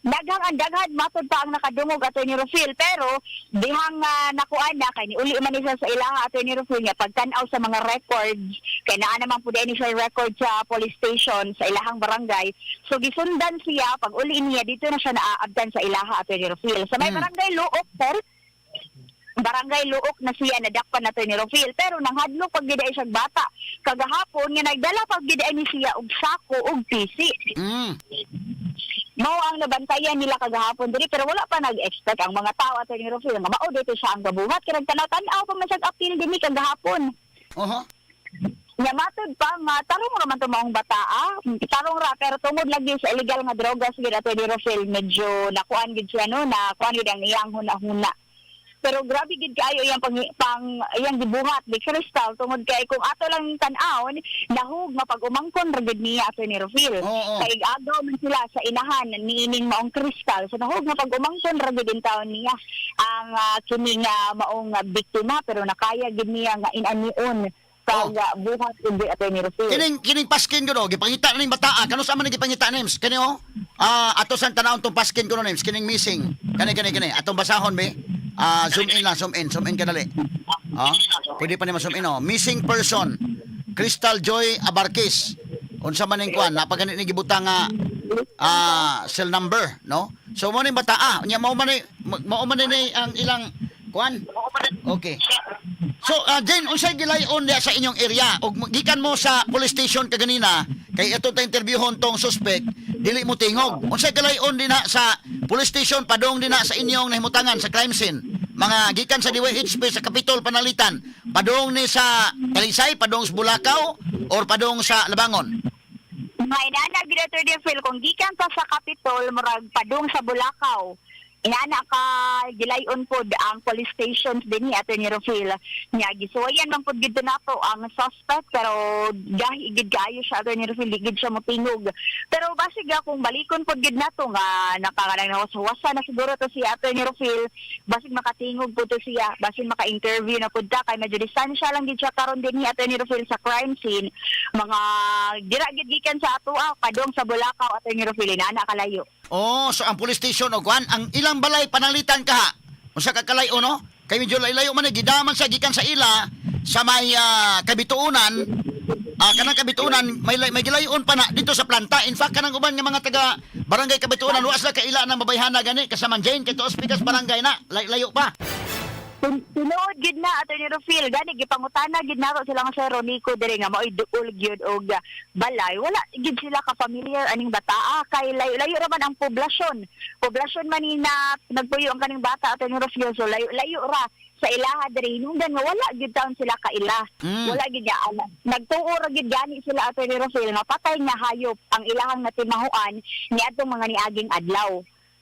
daghang ang daghan matod pa ang nakadungog, Attorney Rufil, pero dihang nakuan na kay niuli man ni siya sa ilaha, Attorney Rufil, nga pagtan-aw sa mga records kay naa naman pud ni siya record sa police station sa ilahang barangay. So gisundan siya pag uli niya dito na siya naaabtan sa ilaha, Attorney Rufil, sa may barangay Luok, sir. Barangay Luok na siya nadakpan, Attorney Rufil, pero nanghadlok pag gid siya bata kagahapon nga nagdala pag gid ni siya og sako og pisi. Mao ang nabantayan nila kagahapon diri, pero wala pa nag-expect ang mga tao, Attorney Rufil, nga mao dito siya ang gabuhat kay nagtanaw-tanaw pa man siya apil dinhi kagahapon. Nya matud pa nga tarong ra man to maong bata ah. Tarong ra, pero tungod lagi sa illegal nga drogas gid, Attorney Rufil, medyo nakuan gid siya no, nakuan gid ang iyang huna-huna. Pero grabe gid kaayo iyang pang iyang gibuhat ni Crystal tungod kay kung ato lang tan-awon nahug mapag-umangkon ra gid niya, Attorney Rufil. Kay agaw man sila sa inahan niining maong Crystal. So nahug mapag-umangkon ra gid taon niya ang kini nga maong biktima, pero nakaya gid niya nga inanion pag buhat ug Attorney Rufil. Kining paskin ko no, gipangita na ning bataa. Kano sa man ni gipangita names? Kani oh. Ah, ato sang tanawon tong paskin ko no names, kining missing. Kani kani kani. Atong basahon be. Ah, zoom in lang, zoom in, zoom in kadali. Ah, pwede pa ni ma-zoom in oh. Missing person. Crystal Joy Abarquez. Unsa man ning kuan, napagani ni gibutang nga cell number, no? So mo ning bataa, unya mao man ni ang ilang kuan. Okay. So, Jane, unsay gilayon niya sa inyong area? Og gikan mo sa police station kaganina, kay ito ta interviewhon tong suspect, dili mo tingog. Unsay gilayon dinha sa police station padong dinha sa inyong nahimutangan sa crime scene? Mga gikan sa DYHP sa Capitol Panalitan, padong ni sa Talisay, padong sa Bulacau, or padong sa Labangon? Mga inana gid, Attorney Phil, kung gikan ka sa Capitol, murag padung sa Bulacau. Inana ka gilayon pod ang police stations dinhi, Attorney Rufil. Nya gisuwayan man pod gid nato ang suspect, pero gahi gid kaayo siya, Attorney Rufil, di gid siya motingog. Pero basig kung balikon pod gid nato nga nakakarang nahuwasa na siguro to si Attorney Rufil, basig makatingog po to siya, basig maka-interview na pud ta kay medyo distansya lang gid siya karon dinhi, Attorney Rufil, sa crime scene. Mga dira gid gikan sa atoa padung sa Bulacau, Attorney Rufil, inana kalayo. Oh, so ang police station og kuan ang ilang balay pananglitan ka. Unsa ka kalayo, no? Kay medyo layo man eh, gidaman sa gikan sa ila sa may kabituonan. Kanang kabituonan may gilayon pa na dito sa planta. In fact, kanang uban nga mga taga barangay Kabituonan wa sila kaila ng babayhana gani kasama Jane kay tuos pikas barangay na layo pa. Tinuod gid na, Attorney Rufil, gani gipangutana gid nato sila nga Sir Ronico diri nga maoy duol gyud og balay. Wala gid sila ka familiar aning bataa kay layo layo ra man ang poblasyon. Poblasyon man ni na nagpuyo ang kaning bata, Attorney Rufil, so layo layo ra sa ilaha diri, hinungdan nga wala gid taon sila kaila. Wala gid nga ana. Nagtuo ra gid gani sila, Attorney Rufil, nga patay nga hayop ang ilahang natimahuan niadtong mga niaging adlaw.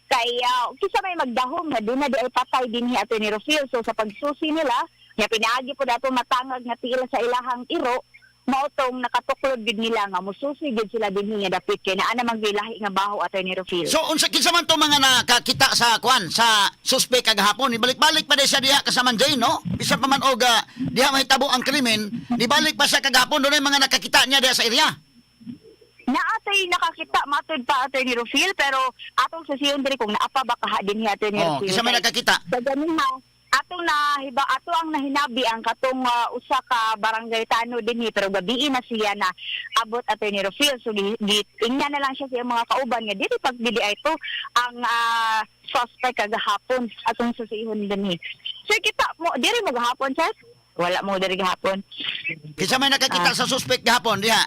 Kay kisa may magdahom nga doon na di ay patay din ni Atty. Rufil. So sa pagsusi nila, nga pinaagi po dato matangag nga tiil sa ilahang iro, mautong nakatuklod gid nila nga mususi gid sila dinhi nga dapit kay naa namang gilahi nga baho, Atty. Rufil. So unsa kinsa man to mga nakakita sa kuan sa suspect kagahapon, ibalik-balik pa di siya diha kasama Jane, no? Bisan pa man og diha mahitabo ang krimen, nibalik pa siya kagahapon, dunay mga nakakita niya diha sa area. Naatay nakakita matud pa, Atty. Rufil, pero atong susiyon diri kung naa pa ba kaha dinhi, Atty. Oh, Rufil. kinsa may nakakita? Sa ganin ha, atong nahiba ato ang nahinabi ang katong usa ka barangay tano dinhi, pero gabii na siya na abot, Attorney Rufil. So ingnan na lang siya sa iyang mga kauban nga dili pag dili ay to ang suspect kagahapon, atong susihon dinhi. Sir, kita mo diri mo gahapon, sir? Wala mo diri gahapon? Kinsa may nakakita sa suspect gahapon diha?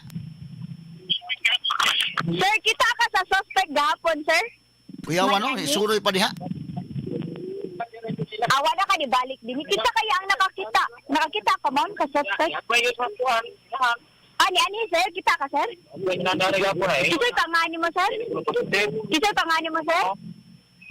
Sir, kita ka sa suspect gahapon, sir? Kuyawa no, suroy pa diha. Awa na ka ni balik dinhi. Kita kaya ang nakakita? Nakakita ka ma'am ka suspect? Ani ani sir, kita ka, sir? Kisa'y pangani mo, sir? Kisa'y pangani mo, sir?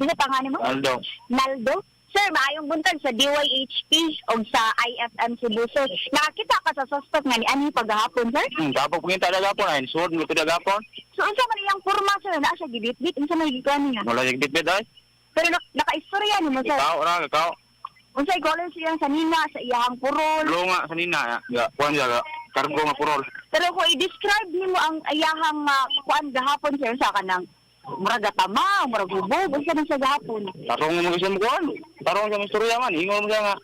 Kisa'y pangani mo? Aldo. Naldo? Sir, maayong buntag sa DYHP o sa IFM Cebu, sir. Nakakita ka sa suspect nga ni ani paghapon, sir? Tapos pangita na gapon ay suod mo pida gapon. So, unsa man iyang forma, sir? Naa siya gibitbit? Unsa man gikuan niya? Wala yung bitbit ay. Pero naka-istorya nimo, sir? Ikaw ra, ikaw. Unsay color siyang sanina sa iyang purol? Lunga sa nina ya. Kuan ya, kargo nga purol. Pero kung i-describe nimo ang iyahang kuan gahapon, sir, sa kanang murag tama, murag hubog, unsa man siya gahapon? Tarong mo siya mo kuan. Tarong siya mo istorya man, ingol mo siya nga.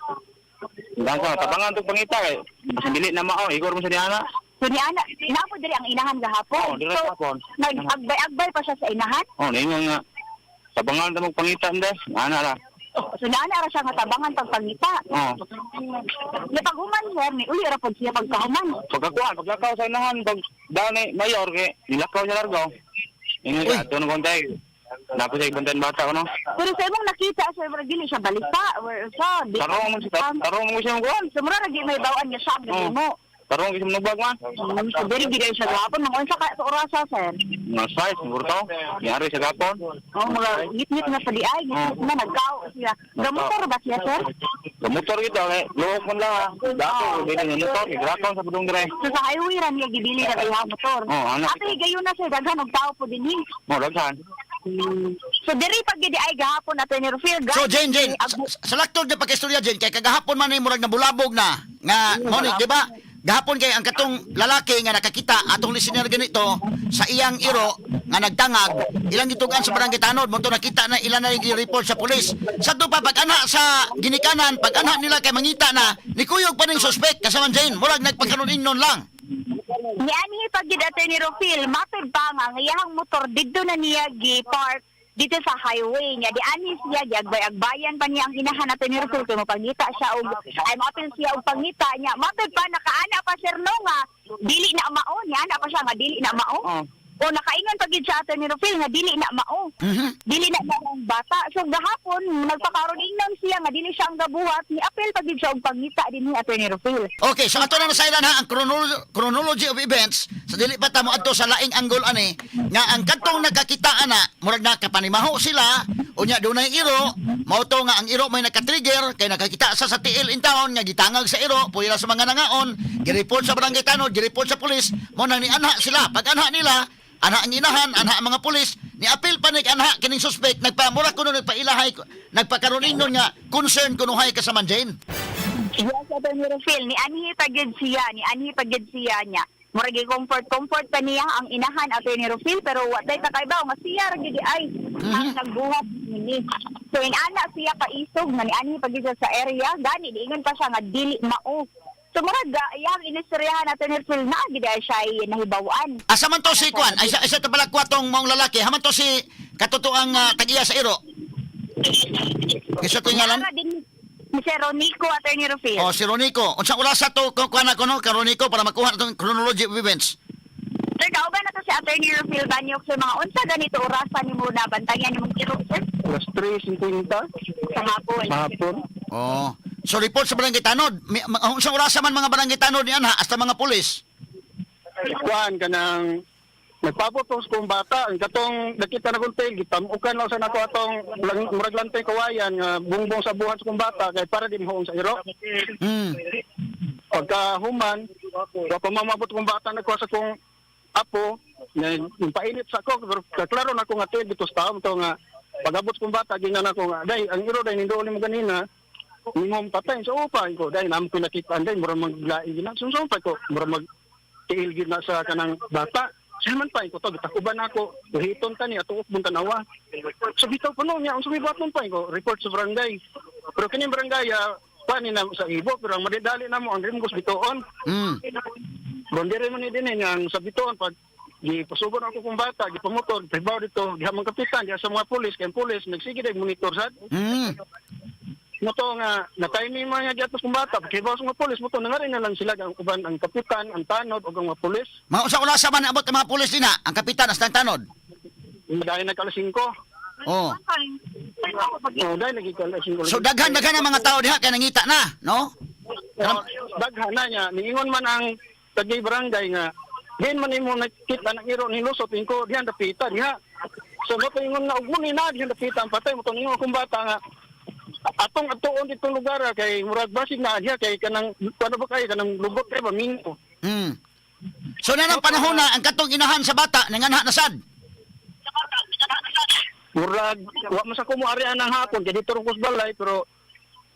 Dangka tabangan tong pangita kay. Basta dili na mao, igor mo siya ni ana. So ni ana, naa po diri ang inahan gahapon. Oh, diri So, gahapon. nag-agbay-agbay pa siya sa inahan. Oh, ningon nga. Tabangan ta mo pangita ndes. Ana ra. So naana ra siya nga tabangan pagpangita. Oh. Nga paghuman, sir, ni uli ra pud siya pagkahuman. Pagkakuan, paglakaw sa inahan, pag dani mayor kay nilakaw siya largo. Ingon Uy. ka ato ng kontay. Napo siya ibantayan bata ko no. Pero sa imong nakita, sir, murag dili siya balita or sa di. Tarong mo siya mo kuan. So murag ra may bawaan nga siya Oh. mo. Tarong siya mo nagbag man. So diri gid siya gahapon mga unsa ka orasa, sir? Mga size, siguro to. Yari sa gapon. Oh, mga ngit-ngit na sa diay, ngit na nagkao siya. Gamotor ba siya, sir? Kamotor kita, eh. Luok man lang ha. Dato, dili nga motor, igrakaw sa budong dire. So sa highway ra niya gibili na iyang motor. Oh, anak. Ato higayon na sir, daghan og tao po dinhi. Mo daghan. So diri pag gidi ay gahapon, Attorney Rufil. So Jane, Jane, sa laktod nga pagkistorya, Jane, kay kagahapon man ni murag nabulabog na nga mo ni, di ba? Gahapon kay ang katong lalaki nga nakakita atong listener ganito sa iyang iro nga nagtangag ilang gitugan sa barangay Tanod mo to nakita na ilan na yung report sa pulis. Sadto pa pag ana sa ginikanan, pag ana nila kay mangita na nikuyog pa ning suspect kasama Jane, murag nagpagkanon lang. Nianhi pag gid, Attorney Rufil, matud pa nga ang iyahang motor didto na niya gi-park dito sa highway niya. Di anhi siya giagbay-agbayan pa niya ang inahan, Attorney Rufil, kay mopangita siya og ay moapil siya og pangita niya. Matud pa nakaana pa sir no nga dili na mao, niana pa siya nga dili na mao. Oh. O nakaingon pa gid siya, Attorney Rufil, nga dili na mao. Dili na mao ang bata. So gahapon nagpakaron ingnon siya nga dili siya ang gabuhat, ni apel pa gid siya og pangita dinhi, Attorney Rufil. Okay, so ato na nasayran ha ang chronology of events. Sa dili pa ta mo adto sa laing angle ani nga ang kadtong nagkakita ana, murag nakapanimaho sila, unya dunay iro, mao to nga ang iro may naka-trigger kay nakakita sa tiil in town nga gitangag sa iro, puyla sa mga nangaon, gi-report sa barangay tanod, gi-report sa pulis, mo nang nianha sila. Pag anha nila, anha ang inahan, anha ang mga pulis, ni apil pa nig anha kining suspect, nagpamura kuno, nagpailahay, nagpakaroon ingon nga concern kunuhay ka sa Jane. Yes, Attorney Rufil, ni anhi pa gyud siya, ni anhi pa gyud siya niya. Murag comfort comfort pa niya ang inahan, Attorney Rufil, pero wa tay kakaibaw nga siya ra gyud ay ang nagbuhat niini. So inana siya kaisog nga ni anhi pa gyud siya sa area, gani diingon pa siya nga dili mao. So murag iyang inistoryahan, Attorney Rufil, na gyud ay siya ay nahibaw-an. Asa man to si Kwan? Ay sa isa tabala kwatong maong lalaki. Haman to si katotoang tag-iya sa iro. Kinsa to ngalan? Nara din ni Sir Ronico, Attorney Rufil. Oh, si Ronico. Unsa orasa to kuan na kuno ka Ronico para makuha na tong chronology of events? Sir, kauban na to si Attorney Rufil Banyok, sir, mga unsa ganito orasa nimo na bantayan nimong iro, sir, Alas 3:50 sa hapon? sa hapon. Oh. So report sa barangay tanod. Unsa orasa man mga barangay tanod ni anha hasta mga pulis? Kuan kanang nagpabot ko sa kong bata ang katong nakita na kong tail gitamukan lang sa nako atong murag lantay kawayan nga bungbong sa buhat sa kong bata kay para di mahuong sa iro. Pagka human, wa pa mamabot kong bata nagkuha sa kong apo na yung painit sa ko pero klaro na ko nga tail dito sa taon to nga pag-abot kong bata ginan ako nga day ang iro day ninduol mo ganina ningom patay sa upa ko day namo ko nakita day mura maglain gina so pa ko mura mag tiil gid na sa kanang bata. Siya man pa ko to gitakuban ako hiton ta ni ato ukbon tanawa so bitaw pa no niya unsa may buhaton pa ko report sa barangay pero kining barangay pani na sa ibo pero ang madidali na mo ang rimgos bituon. Bondere man ni din eh, ang sa bituon pag gipasugon ako kong bata gipamotor pribaw dito diha mang kapitan diha sa mga pulis kay ang pulis nagsige day monitor sad. Mo to nga na timing mga giatos kong bata pagkibaw sa mga pulis mo to nangarin na lang sila ang uban ang kapitan ang tanod ug ang mga pulis. Mga unsa orasa man abot ang mga pulis dina? Ang kapitan hasta ang tanod. Dahil nag alas 5. Oh. Oh, dahil nag alas 5. So daghan-daghan ang mga tao diha kay nangita na, no? Oh, daghan na niya. Niingon man ang tagay barangay nga diin man imo nakita ng iro ni lusot ingko dihan dapita diha. So mo ingon nga ug mo ni na dihan dapita ang patay mo to ningon akong bata nga atong atuon ditong lugar ah, kay murag basig na diha kay kanang kuno ba kay kanang lubot kay ba mingo. So na ng panahon na ang katong inahan sa bata nanganha na sad. Murag wa man sa kumuarian ang hapon kay dito ro ko sa balay pero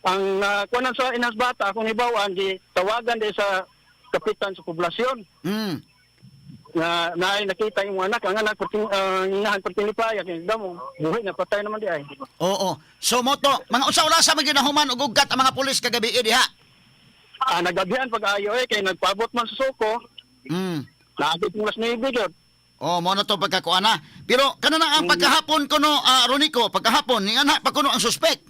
ang kuanan sa inas bata akong hibawan di tawagan di sa kapitan sa poblasyon. Na naay nakita yung anak ang anak perting inahan perting lipaya kay damo buhi na patay naman di ay. Oo. So moto, mga unsa orasa man ginahuman og ugkat ang mga pulis kagabi diha? Nagabihan pag ayo eh kay nagpaabot man sa suko. Naabot mo alas 9 gyud. Oh, mo na to pagkakuan na. Pero kana na ang pagkahapon kuno Ronico, pagkahapon ni anak pa kuno ang suspect.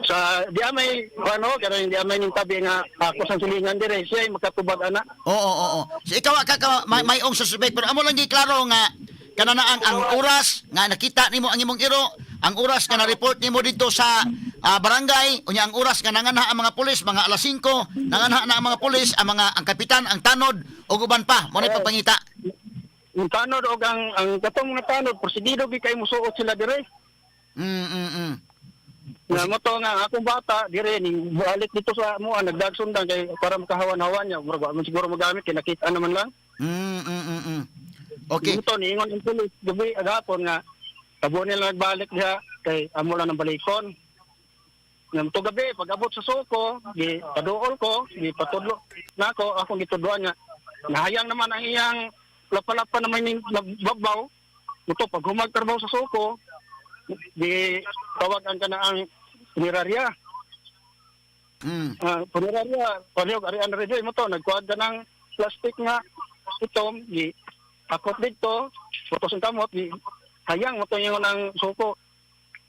Sa di amay ano kanang di amay ning tabi nga ako sa silingan dire siya ay makatubag ana. Oo, oo, oo. So ikaw ka, ka may, mayong suspect pero amo lang gi klaro nga kana na ang oras nga nakita nimo ang imong iro, ang oras nga na-report nimo dito sa barangay, unya ang oras nga nanganha ang mga pulis mga alas 5, nanganha na ang mga pulis, ang mga ang kapitan, ang tanod ug uban pa, mo na pagpangita. Yung tanod og ang katong mga tanod prosidido gyud kay musuot sila dire. Nga mo to nga akong bata dire ning balik dito sa amo nagdagsundang kay para makahawan-hawan niya murag wa man siguro magamit kay nakita naman lang. Okay. Mo to niingon ang pulis gabi agapon nga tabo nila nagbalik diha kay amo lang ng balikon. Nga to gabi pag abot sa suko gi paduol ko gi patudlo nako akong gitudloan nga nahayang naman ang iyang lapa-lapa naman ning nagbabaw. Mo to pag humag trabaho sa suko di tawagan ka na ang punerarya. Punerarya, palihog arian ready mo to nagkuha ka ng plastic nga itom gi akot dito putos ang kamot gi hayang mo to yung ng suko.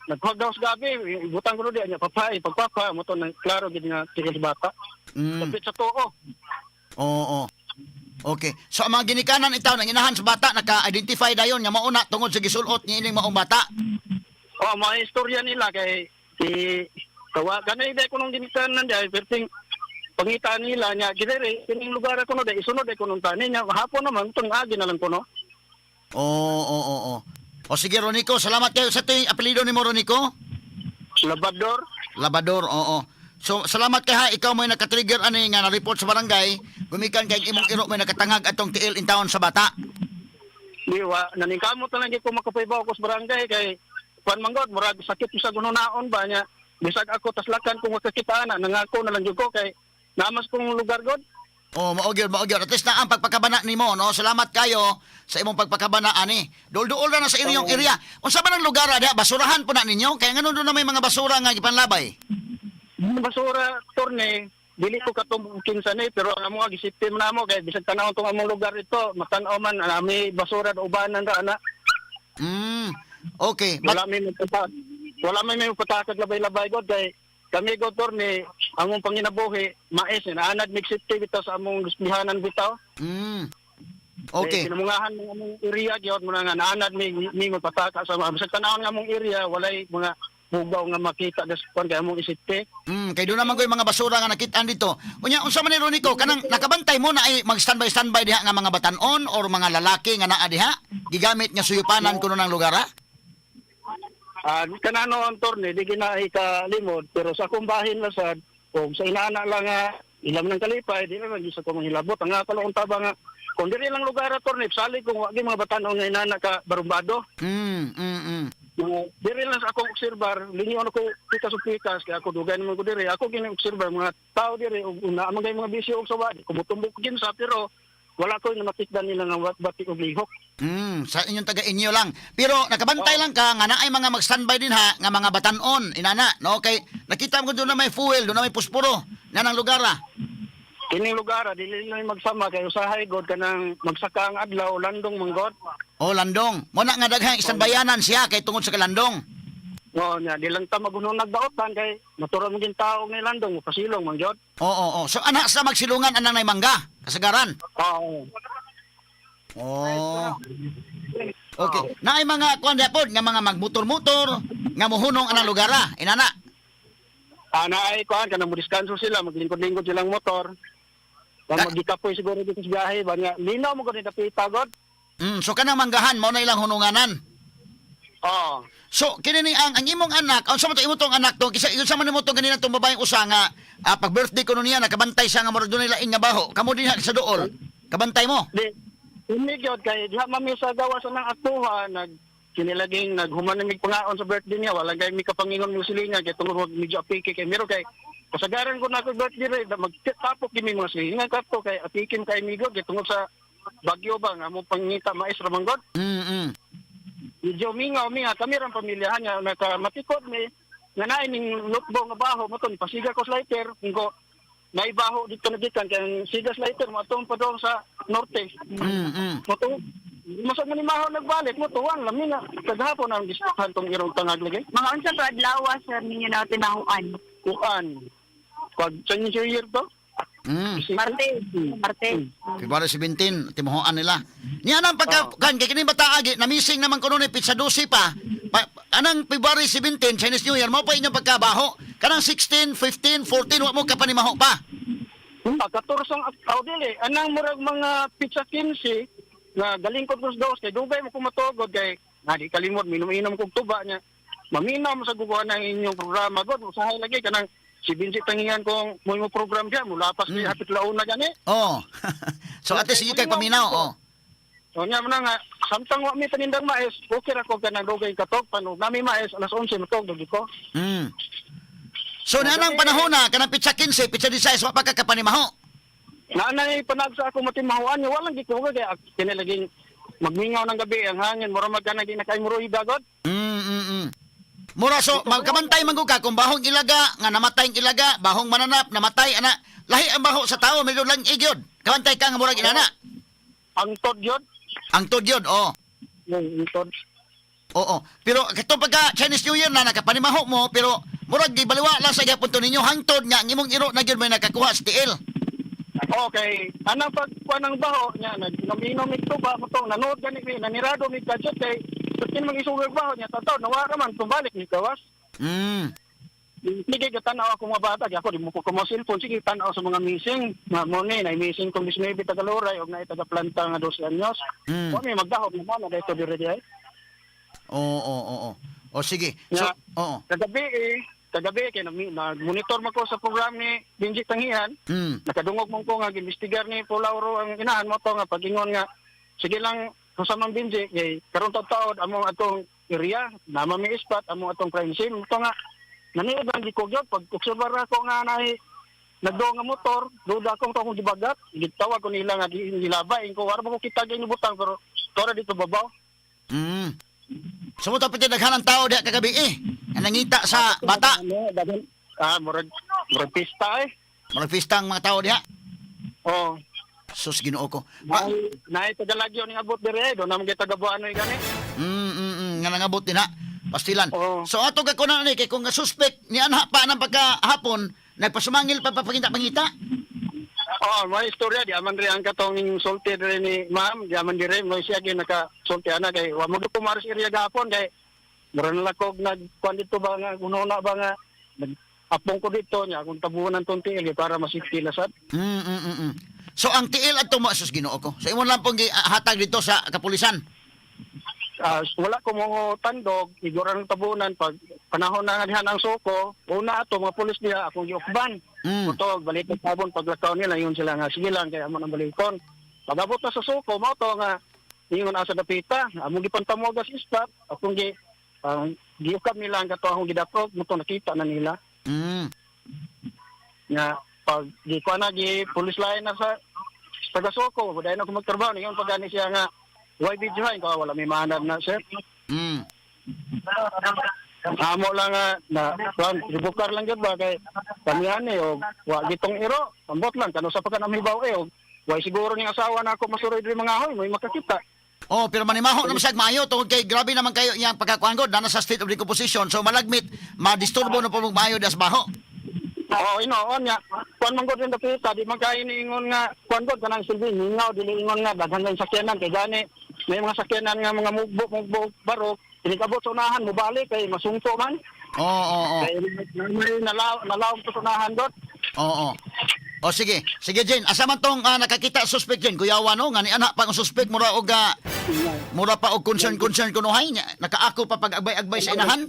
Nagkuha daw sa gabi, ibutang ko di niya papay, pagpapa mo to nang klaro gid nga tigil sa bata. Kapit sa tuo. Oo. Okay. So ang mga ginikanan itaw nang inahan sa bata naka-identify dayon nga mauna tungod sa gisulot ni ining maong bata. Oh, mga istorya nila kay di tawagan na ko nung ginikanan di ay perting pangita nila nya gidere kining lugar ako no dai isunod ay kuno tani nya hapon naman tong agi na lang kuno. Oo, oo, oo. O sige, Ronico, salamat kayo sa ting apelyido ni mo, Ronico. Labador. Labador, oo. So, salamat kay ha, ikaw mo'y nakatrigger ani nga na-report sa barangay, gumikan kay imong iro mo'y nakatangag atong tiil in town sa bata. Di wa naningkamot na lang gyud ko makapaybaw ko sa barangay kay kuan man god murag sakit sa gununaon ba nya bisag ako taslakan kung makakita na nangako na lang gyud ko kay namas kong lugar god. Oh, mao gyud, mao gyud. At least na ang pagpakabana nimo, no? Salamat kayo sa imong pagpakabana ani. Duol-duol na na sa inyong area. Unsa man ang lugar diha? Basurahan po na ninyo? Kaya ngano doon na may mga basura nga gipanlabay? Basura torne dili ko katong kinsa ni pero ang amo gisiptim na mo kay bisag tan-awon tong among lugar ito matan-aw man nami basura da ubanan ra ana. Okay. But, Wala may magpatakag labay-labay god kay kami god torne among panginabuhi mais naanad mig safety bitaw sa among gusbihanan bitaw. Okay. Eh, kinamungahan ng among area gyud mo na nga naanad mi magpataka sa mga bisag tan-awon nga among area walay mga bugaw nga makita das kuan kay among isipte. Kay doon naman ko yung mga basura nga nakitaan dito. Unya, unsa man ni Ronico, kanang nakabantay mo na ay mag-standby standby diha nga mga batan-on or mga lalaki nga naa diha? Gigamit nga suyupanan kuno ng lugar ha? Ah, kanano ang torne di ginahi ka limod pero sa akong bahin lang sad o sa inaana lang nga ilam ng kalipay di na lang gyud sa ko manghilabot ang ako lang taba nga kung diri lang lugar a torne salig kung wa gyud mga batan-on nga inana ka barumbado. Mga diri lang sa akong obserbar lingon ako pikas ug pikas kay ako dugay naman ko diri ako gini obserbar mga tao diri ug una man kay mga bisyo og sawa di kumutumbok kinsa pero wala ko na makita nila nga bati og lihok. Sa inyong taga inyo lang. Pero nakabantay lang ka nga naay mga mag-standby din ha nga mga batan-on inana, no? Kay nakita mo doon na may fuel, doon na may pusporo na ng lugar ah. Kining lugar ah, dili lang magsama kay usahay god kanang magsaka ang adlaw landong manggod. Oh, landong. Mo na nga daghang istandbayanan siya kay tungod sa kalandong. Oo nya di lang ta magunong nagdaotan kay natural maging tao nga landong pasilong man gyud. Oo, oo, oo. So anak sa magsilungan anang nay mangga, kasagaran. Oo. Oh. Okay. Naay mga kuan diha pod nga mga magmotor-motor nga mohunong anang lugar ah, inana. Ana ay kuan kanang modiskanso sila maglingkod-lingkod silang motor. Kang magikapoy siguro dito sa biyahe ba nga linaw mo gud ni dapita god. So kanang manggahan mao na ilang hununganan. Oo. So kini ni ang imong anak, unsa man to imo tong anak to kisa unsa man nimo tong ganina tong babaeng usa nga pag birthday kuno niya nakabantay siya nga murag dunay laing nga baho. Kamo dinha sa duol. Kabantay mo. Di ini gyud kay diha mami sa gawas ng aktuha nag kinilaging naghuman na mig pangaon sa birthday niya wala kay mi kapangingon mo silinga kay tungod og medyo apike kay miro kay kasagaran ko na ako birthday re magtapok gini mga silinga kato kay apikin kay migo kay tungod sa bagyo ba nga mo pangita mais ra man god. Medyo mingaw minga kami ra pamilyahan nga nakamatikod mi nga naay ning lutbo nga baho mo ton pasiga ko slighter kung ko naibaho dito na gikan kay ang siga slighter mo atong padong sa norte. Mo to masag man ni maho nagbalik mo tuwang lami na kagahapon ang gistahan tong irong tangag lagi. Mga unsa to adlaw sir ninyo na tinahuan? Kuan. Kag sa New Year to? Martes, Martes. February 17, timuhoan nila. Niya nang pagka, kan, kay kini bata agi, na-missing naman kuno ni pizza 12 pa. Pa. Anang February 17, Chinese New Year, mo pa inyong pagkabaho. Kanang 16, 15, 14, wa mo ka panimaho pa. 14 ang aw dili anang murag mga pizza 15 nga galing ko dos dos kay dugay mo kumatugod kay nga di kalimot minom-inom kog tuba niya. Maminaw mo sa guguhan ng inyong programa god usahay lagi kanang si Vincent tangingan kung mo mo program diyan mulapas ni hapit launa gani. Oh. So ate sige kay paminaw, oh. So nya mo na nga samtang wa mi panindang mais okay ra ko kanang dugay katog panog nami mais alas 11 matog dugay ko. So na nang panahon na kanang pizza 15, pizza 16 wa pa ka kapanimaho. Naanay panagsa ako matimahuan niya walang gikuha kay kinalaging magmingaw ng gabi ang hangin mura magkanang di na kay muruhi dagod. Mura so magkabantay man gud ka kung bahong ilaga nga namatay ang ilaga, bahong mananap namatay ana. Lahi ang baho sa tao medyo lang igyod. Kabantay ka nga murag inana. Ang tod yun. Ang tod yun, oo. Ang tod. Oo. Pero katong pagka Chinese New Year na nakapanimaho mo pero murag gibaliwa lang sa gyapon to ninyo hangtod nga ang imong iro na gyud may nakakuha sa tiil. Okay. Anang pagkuha ng baho niya nag inom ito ba mo tong nanood gani mi nanirado mi kadyo kay pagkin mag isugag baho niya tataw nawara man tumbalik ni gawas. Sige, tanaw ako mga bata, ako di mo ko mo cellphone, sige tanaw sa mga missing. Nga mo ni na missing kong 19 tagaluray og na taga planta nga 12 anyos. Wa mi magdahom mo na dito diri di ay. Oo. O sige. So, Ya. oo. Kagabi eh, kagabi kay nag-monitor man ko sa program ni Benji Tangian. Nakadungog man ko nga gimbestigar ni Pulauro ang inahan mo to nga pagingon nga sige lang sa mang Benji kay karon taud among atong area nama mi ispat among atong crime scene mo to nga naniud lang di ko gyud pag obserbar ako nga naay nagduo nga motor, duda akong to akong gibagat, gitawag ko nila nga gilaba ko wala ba ko kita gyud butang pero tora dito babaw. So mo tapit daghan ang tao diha kagabi eh. Nga nangita sa bata. Ano, daghan murag murag pista eh. Murag pista ang mga tao diha. Oh. Sus, Ginoo ko. Pa, Naay tagalagyo ning abot dire do na mga tagabuan gani. Nga nangabot din ha. Pastilan. Oo. So ato ka kuno ni kay kung nga suspect ni anha pa nang pagkahapon nagpasumangil pa papakita pangita. Oh, may istorya di aman rin ang katong sulti dire ni ma'am, di aman dire mo siya gyud nakasulti ana kay wa mo gyud pumaros area gahapon kay mura na lang kog nagkuan dito ba nga ununa ba nga apong ko dito niya akong tabuhan ng tong tiil eh, para masifty lasad. So ang tiil adto mo, sus, Ginoo ko. So imong lang pong gihatag dito sa kapulisan. Ah, wala ko mo tandog, iguran ang tabunan pag panahon na nga diha ang suko, una ato mga pulis diha akong giukban. Moto balik ang tabon paglakaw nila yun sila nga sige lang kay amo nang balikon. Pag-abot na sa suko mo to nga ingon asa dapita, among gipantamogas ispat, akong gi giukab nila ang kato akong gidapok, mo to nakita na nila. Nga pag gi kuan na gi police line na sa taga suko, dayon ako magtrabaho ningon pag gani siya nga why videohan ko wala may maanad na sir. Amo lang nga na kuan ribukar lang gyud ba kay kamihan eh og wa gitong iro ambot lang kano sa pagka namibaw eh og way siguro ning asawa na ako masuroy diri mga ahoy may makakita. Oh, pero manimaho naman siya maayo tungod kay grabe naman kayo iyang pagkakuan god na sa state of decomposition. So malagmit madisturbo na po mong maayo das baho. Oo, inoon nga. Kuan man gud yung dapita, di man kayo niingon nga kuan gud kanang silbi mingaw dili ingon nga daghan lang sakyanan kay gani may mga sakyanan nga mga mugbo mugbo barok inikabot sa unahan mobalik kay masungto man. Oo. Kay may nalaw nalawom to sa unahan dot. Oo. O sige, sige Jane, asa man tong nakakita suspect Jane, kuyawa no nga ni anak pa ang suspect mura og mura pa og concern concern kunuhay niya. Nakaako pa pag-agbay-agbay sa inahan.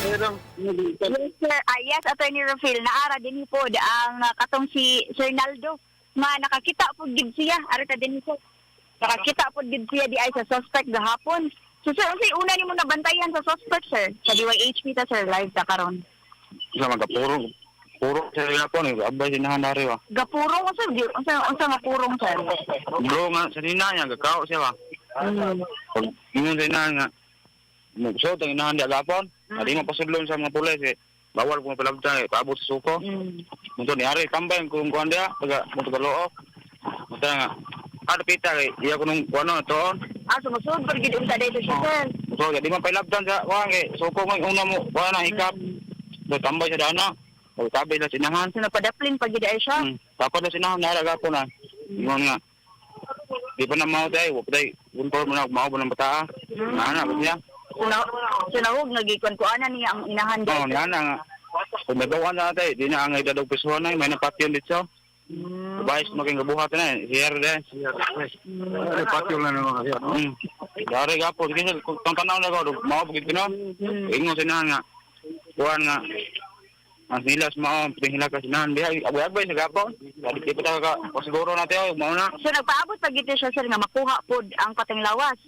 Pero Yes, sir. Ah, yes, Attorney Rufil, naara din po ang katong si Sir Naldo nga nakakita po gid siya. Ara ta din po. Nakakita po gid siya di ay sa suspect gahapon. So sir, unsay una nimo nabantayan sa suspect sir? Sa DYHP ta sir live ta karon. Sa mga puro puro sa rin ako ni abay sinahan dari ba. Gapurong sir, di unsa unsa nga purong sir? Bro nga sa nina niya gakao siya ba. Pag ingon sa inahan nga so tang inahan di agapon. Adi mo pasudlon sa mga pulis eh. Bawal ko mapalabtan eh, paabot sa suko. Munto ni Ari tambay kung kuan dia taga mo taga Look. Munto nga ada pita kay iya ko nung kuano toon. Ah, sumusunod pa gid unta dito siya sir. So di man pailabtan sa kuan kay suko mo una mo kuan na hikap. So tambay sa dana. O tabi na sinahan. So napadaplin pa gid ay siya. Dapat na sinahan na gapon na. Ingon nga. Di pa na mao tay, wa tay guntor mo na mao ba ng bata. Naana ba siya? So nahug nga gikon kuanan niya ang inahan Oo, niana nga. Kung may bawan na tay, di na ang idadog pisuhan na, may napatyon dito. Babae sa maging gabuhat na, siyar din. Ay, patio lang naman kasi. Dari gapon, sige sir, kung tang tanaw na ko, mao pagid ko no. Ingon sinahan nga. Kuan nga. Ang nilas mao, pinghila ka sinahan diha, agway-agway sa gapon. Dali di pa ta ka siguro na tayo, mao na. So nagpaabot pa gid siya sir nga makuha pod ang pateng lawas.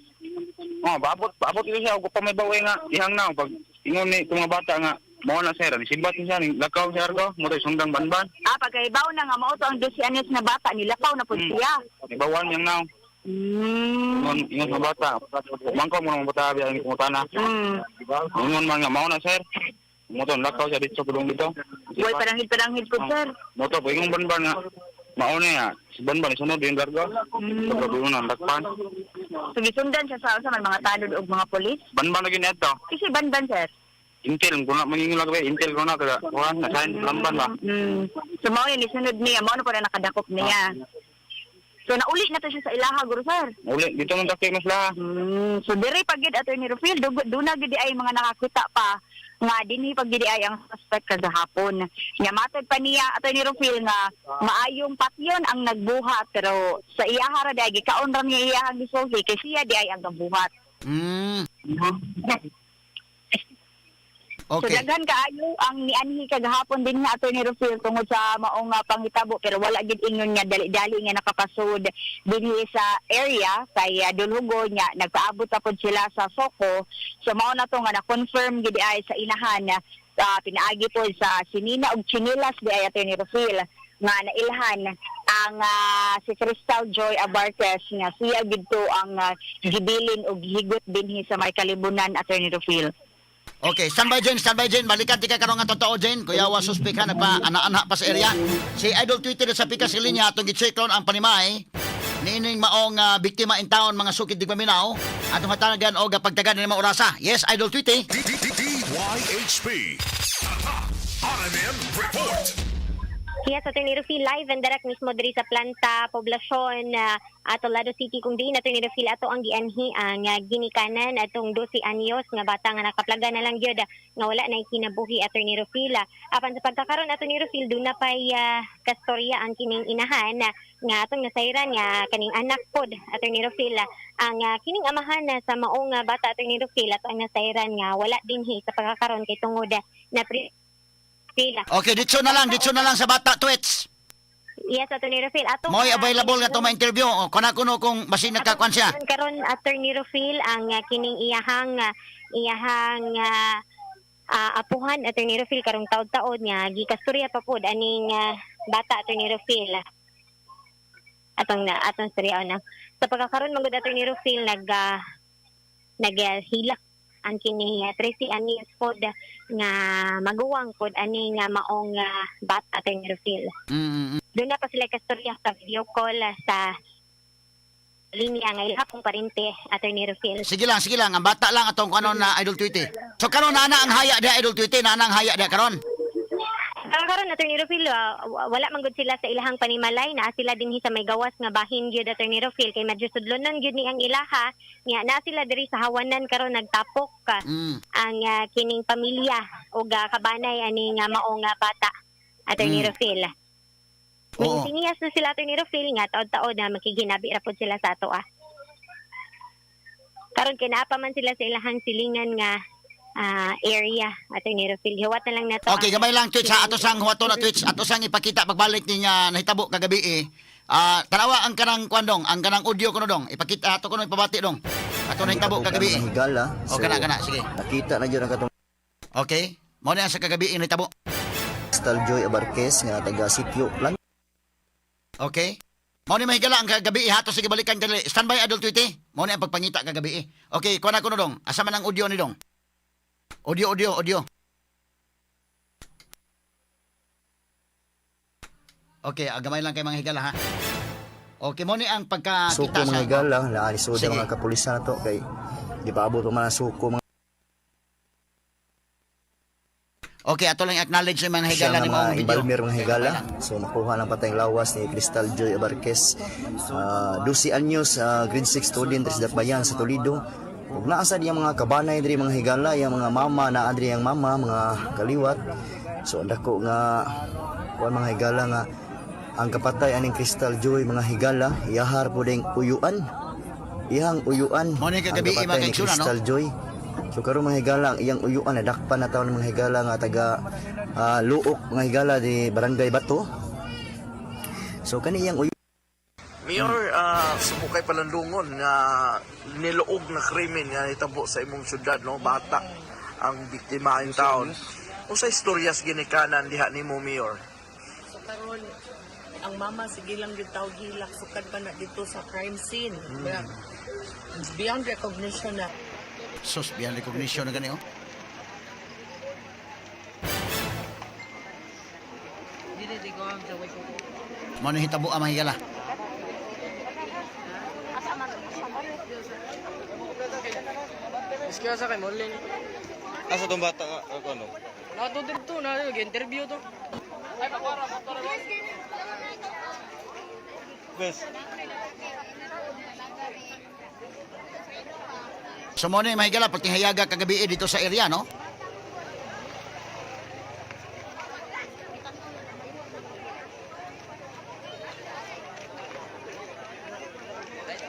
Oh, paabot, paabot ito siya, og pa may bawi nga, ihang na, pag ingon ni itong mga bata nga, mao na sir, ni simbat ni siya, ni lakaw siya ko, mo tayo sundang banban. Ah, pagkaibaw na nga mao to ang 12 anyos na bata nilakaw na pod siya. Ibawan niyang naw. Ingon, ingon sa bata, mangko mo ng bata, biya ang kumutana. Ingon man nga, mao na sir. Mo to, lakaw siya dito, kulong dito. Way parangid-parangid pod sir. Mo to, ingon banban nga, mao na ya, si banban, isunod yung largo. Pagkabuno ng dakpan. So gisundan siya sa unsa man mga tanod og mga pulis. Banban na yun ito. Kasi banban sir. Intel, kung na, mangingon lang intel ko na, kada, kuhan, nasahin, lamban ba? So mao yun isunod niya, mao na po na nakadakop niya. So nauli na to siya sa ilaha guro sir. Uli, dito mong takik mas laha. So diri pa gid Attorney Rufil, duna gid ay mga nakakita pa nga dinhi pag ay ang suspect kagahapon. Nya matod pa niya, Attorney Rufil, nga maayong patyon ang nagbuhat pero sa iyaha ra di ay gikaon ra niya iyahang gisulti kay siya di ay ang gabuhat. So daghan kaayo ang nianhi kagahapon din nga, Attorney Rufil, tungod sa maong panghitabo pero wala gid ingon nga dali-dali nga nakapasud dinhi sa area kay dulhugo nya nagpaabot pa pod sila sa Soko. So mao na to nga na-confirm gid ay sa inahan, pinaagi pod sa sinina og chinilas di ay, Attorney Rufil, nga nailhan ang si Crystal Joy Abarquez nga siya gid to ang gibilin og higot dinhi sa may kalibunan, Attorney Rufil. Okay, standby Jane, standby Jane. Balikan ti ka karon nga totoo, Jane. Kuya wa suspect ha, nagpa ana-ana pa sa area. Si Idol Twitter sa pikas sa linya atong gi-check ron ang panimay niining maong biktima in town, mga sukid di paminaw. Atong hatagan og pagtagan ni mga orasa. Yes, Idol Twitter. D D D DYHP. Tatak RMN Report. Yes, Attorney Rufil, live and direct mismo diri sa planta, poblasyon, Toledo City. Kung diin, Attorney Rufil, ato ang gianhi ang ginikanan atong 12 anyos nga bata nga nakaplaga na lang gyud nga wala na kinabuhi, Attorney Rufil. Apan sa pagkakaron, Attorney Rufil, duna pay kastorya ang kining inahan nga atong nasayran nga kaning anak pod, Attorney Rufil, ang kining amahan sa maong bata, Attorney Rufil, ato ang nasayran nga wala dinhi sa pagkakaron kay tungod na pila. Okay, ditso na lang sa bata tweets. Yes, Attorney Rufil. Atong Mo'y available nga to ma-interview. O, kuna kuno kung basin nagkakuan siya. Karon karon, Attorney Rufil, ang kining iyahang apuhan, Attorney Rufil, karong taod-taod nga gikasturya pa pod aning bata, Attorney Rufil. Atong na atong storya na. Sa pagkakaron man gud, Attorney Rufil, nag hilak ang kini 13 anyos pod nga maguwang pod ani nga maong bata, Attorney Rufil. Doon na pa sila kastorya sa video call sa linya nga ila pong parente, Attorney Rufil. Sige lang, sige lang. Ang bata lang atong kuno na Idol Twitter. So karon na ang haya diha, Idol Twitter, na ang haya diha karon. Ang karon, Attorney Rufil, wala man gud sila sa ilahang panimalay, naa sila dinhi sa may gawas nga bahin gyud, Attorney Rufil, kay medyo sudlonon gyud ni ang ilaha nya naa sila diri sa hawanan karon nagtapok ang kining pamilya ug kabanay ani nga maong bata, Attorney Rufil. Oo. Siniyas na sila, Attorney Rufil, nga taod-taod na makiginabi ra pod sila sa ato ah. Karon kay naa pa man sila sa ilahang silingan nga area, Attorney Rufil. Hiwat na lang nato. Okay, gamay lang Twitch ha. Ato sang huwato na Twitch. Ato sang ipakita pagbalik niya nahitabo kagabi eh. Tanawa ang kanang kuan dong, ang kanang audio kuno dong. Ipakita ato kuno ipabati dong. Ato nahitabo kagabi eh. Mga higala. O kana kana sige. Nakita na dyan ang katong Okay. Mao na ang sa kagabi eh, nahitabo. Crystal Joy Abarquez nga taga Sitio Plan. Okay? Mao ni mahigala ang kagabi eh. Hato sige balikan kanila. Standby Adult Tweety. Mao ni ang pagpangita kagabi eh. Okay, kuha na kuno dong. Asa man ang audio ni dong? Audio, audio, audio. Okay, gamay lang kay mga higala ha. Okay, mo ni ang pagkakita Suko sa mga higala, naa ni Sige. suda mga kapulisan na to kay di pa abot pa man ang suko mga Okay, ato lang acknowledge yung mga siya higala nga ni mga maong video. embalmer mga higala. So makuha ng patayng lawas ni Crystal Joy Abarquez. 12 anyos, grade 6 student diri sa Dakbayan sa Toledo. Ug naa sad iyang mga kabanay diri mga higala, iyang mga mama na diri ang mama, mga kaliwat. So ang dako nga kuan mga higala nga ang kapatay aning Crystal Joy mga higala, iyahar po ding uyuan. Iyang uyuan Mo ni ang kagabi, kapatay mga ni kaigsunan, no? Crystal Joy. So karon mga higala ang iyang uyuan nadakpan na taon mga higala nga taga Luok mga higala di Barangay Bato. So kani iyang uyuan Mayor, sumo kay palandungon nga niluog na krimen nga nitabo sa imong syudad, no? Bata ang biktima ang taon. Unsa istorya sa ginikanan diha nimo, Mayor? So karon ang mama sige lang gyud tawag hilak sukad pa na dito sa crime scene. Beyond recognition na. Sus, beyond recognition na gani oh. Mo ni hitabo ang mga higala. Iskiya sa kay Molin. Asa tong bata ka ano? Nato dito na interview to. Bes. So mo ni mahigala pagtihayaga kagabi eh, dito sa area no.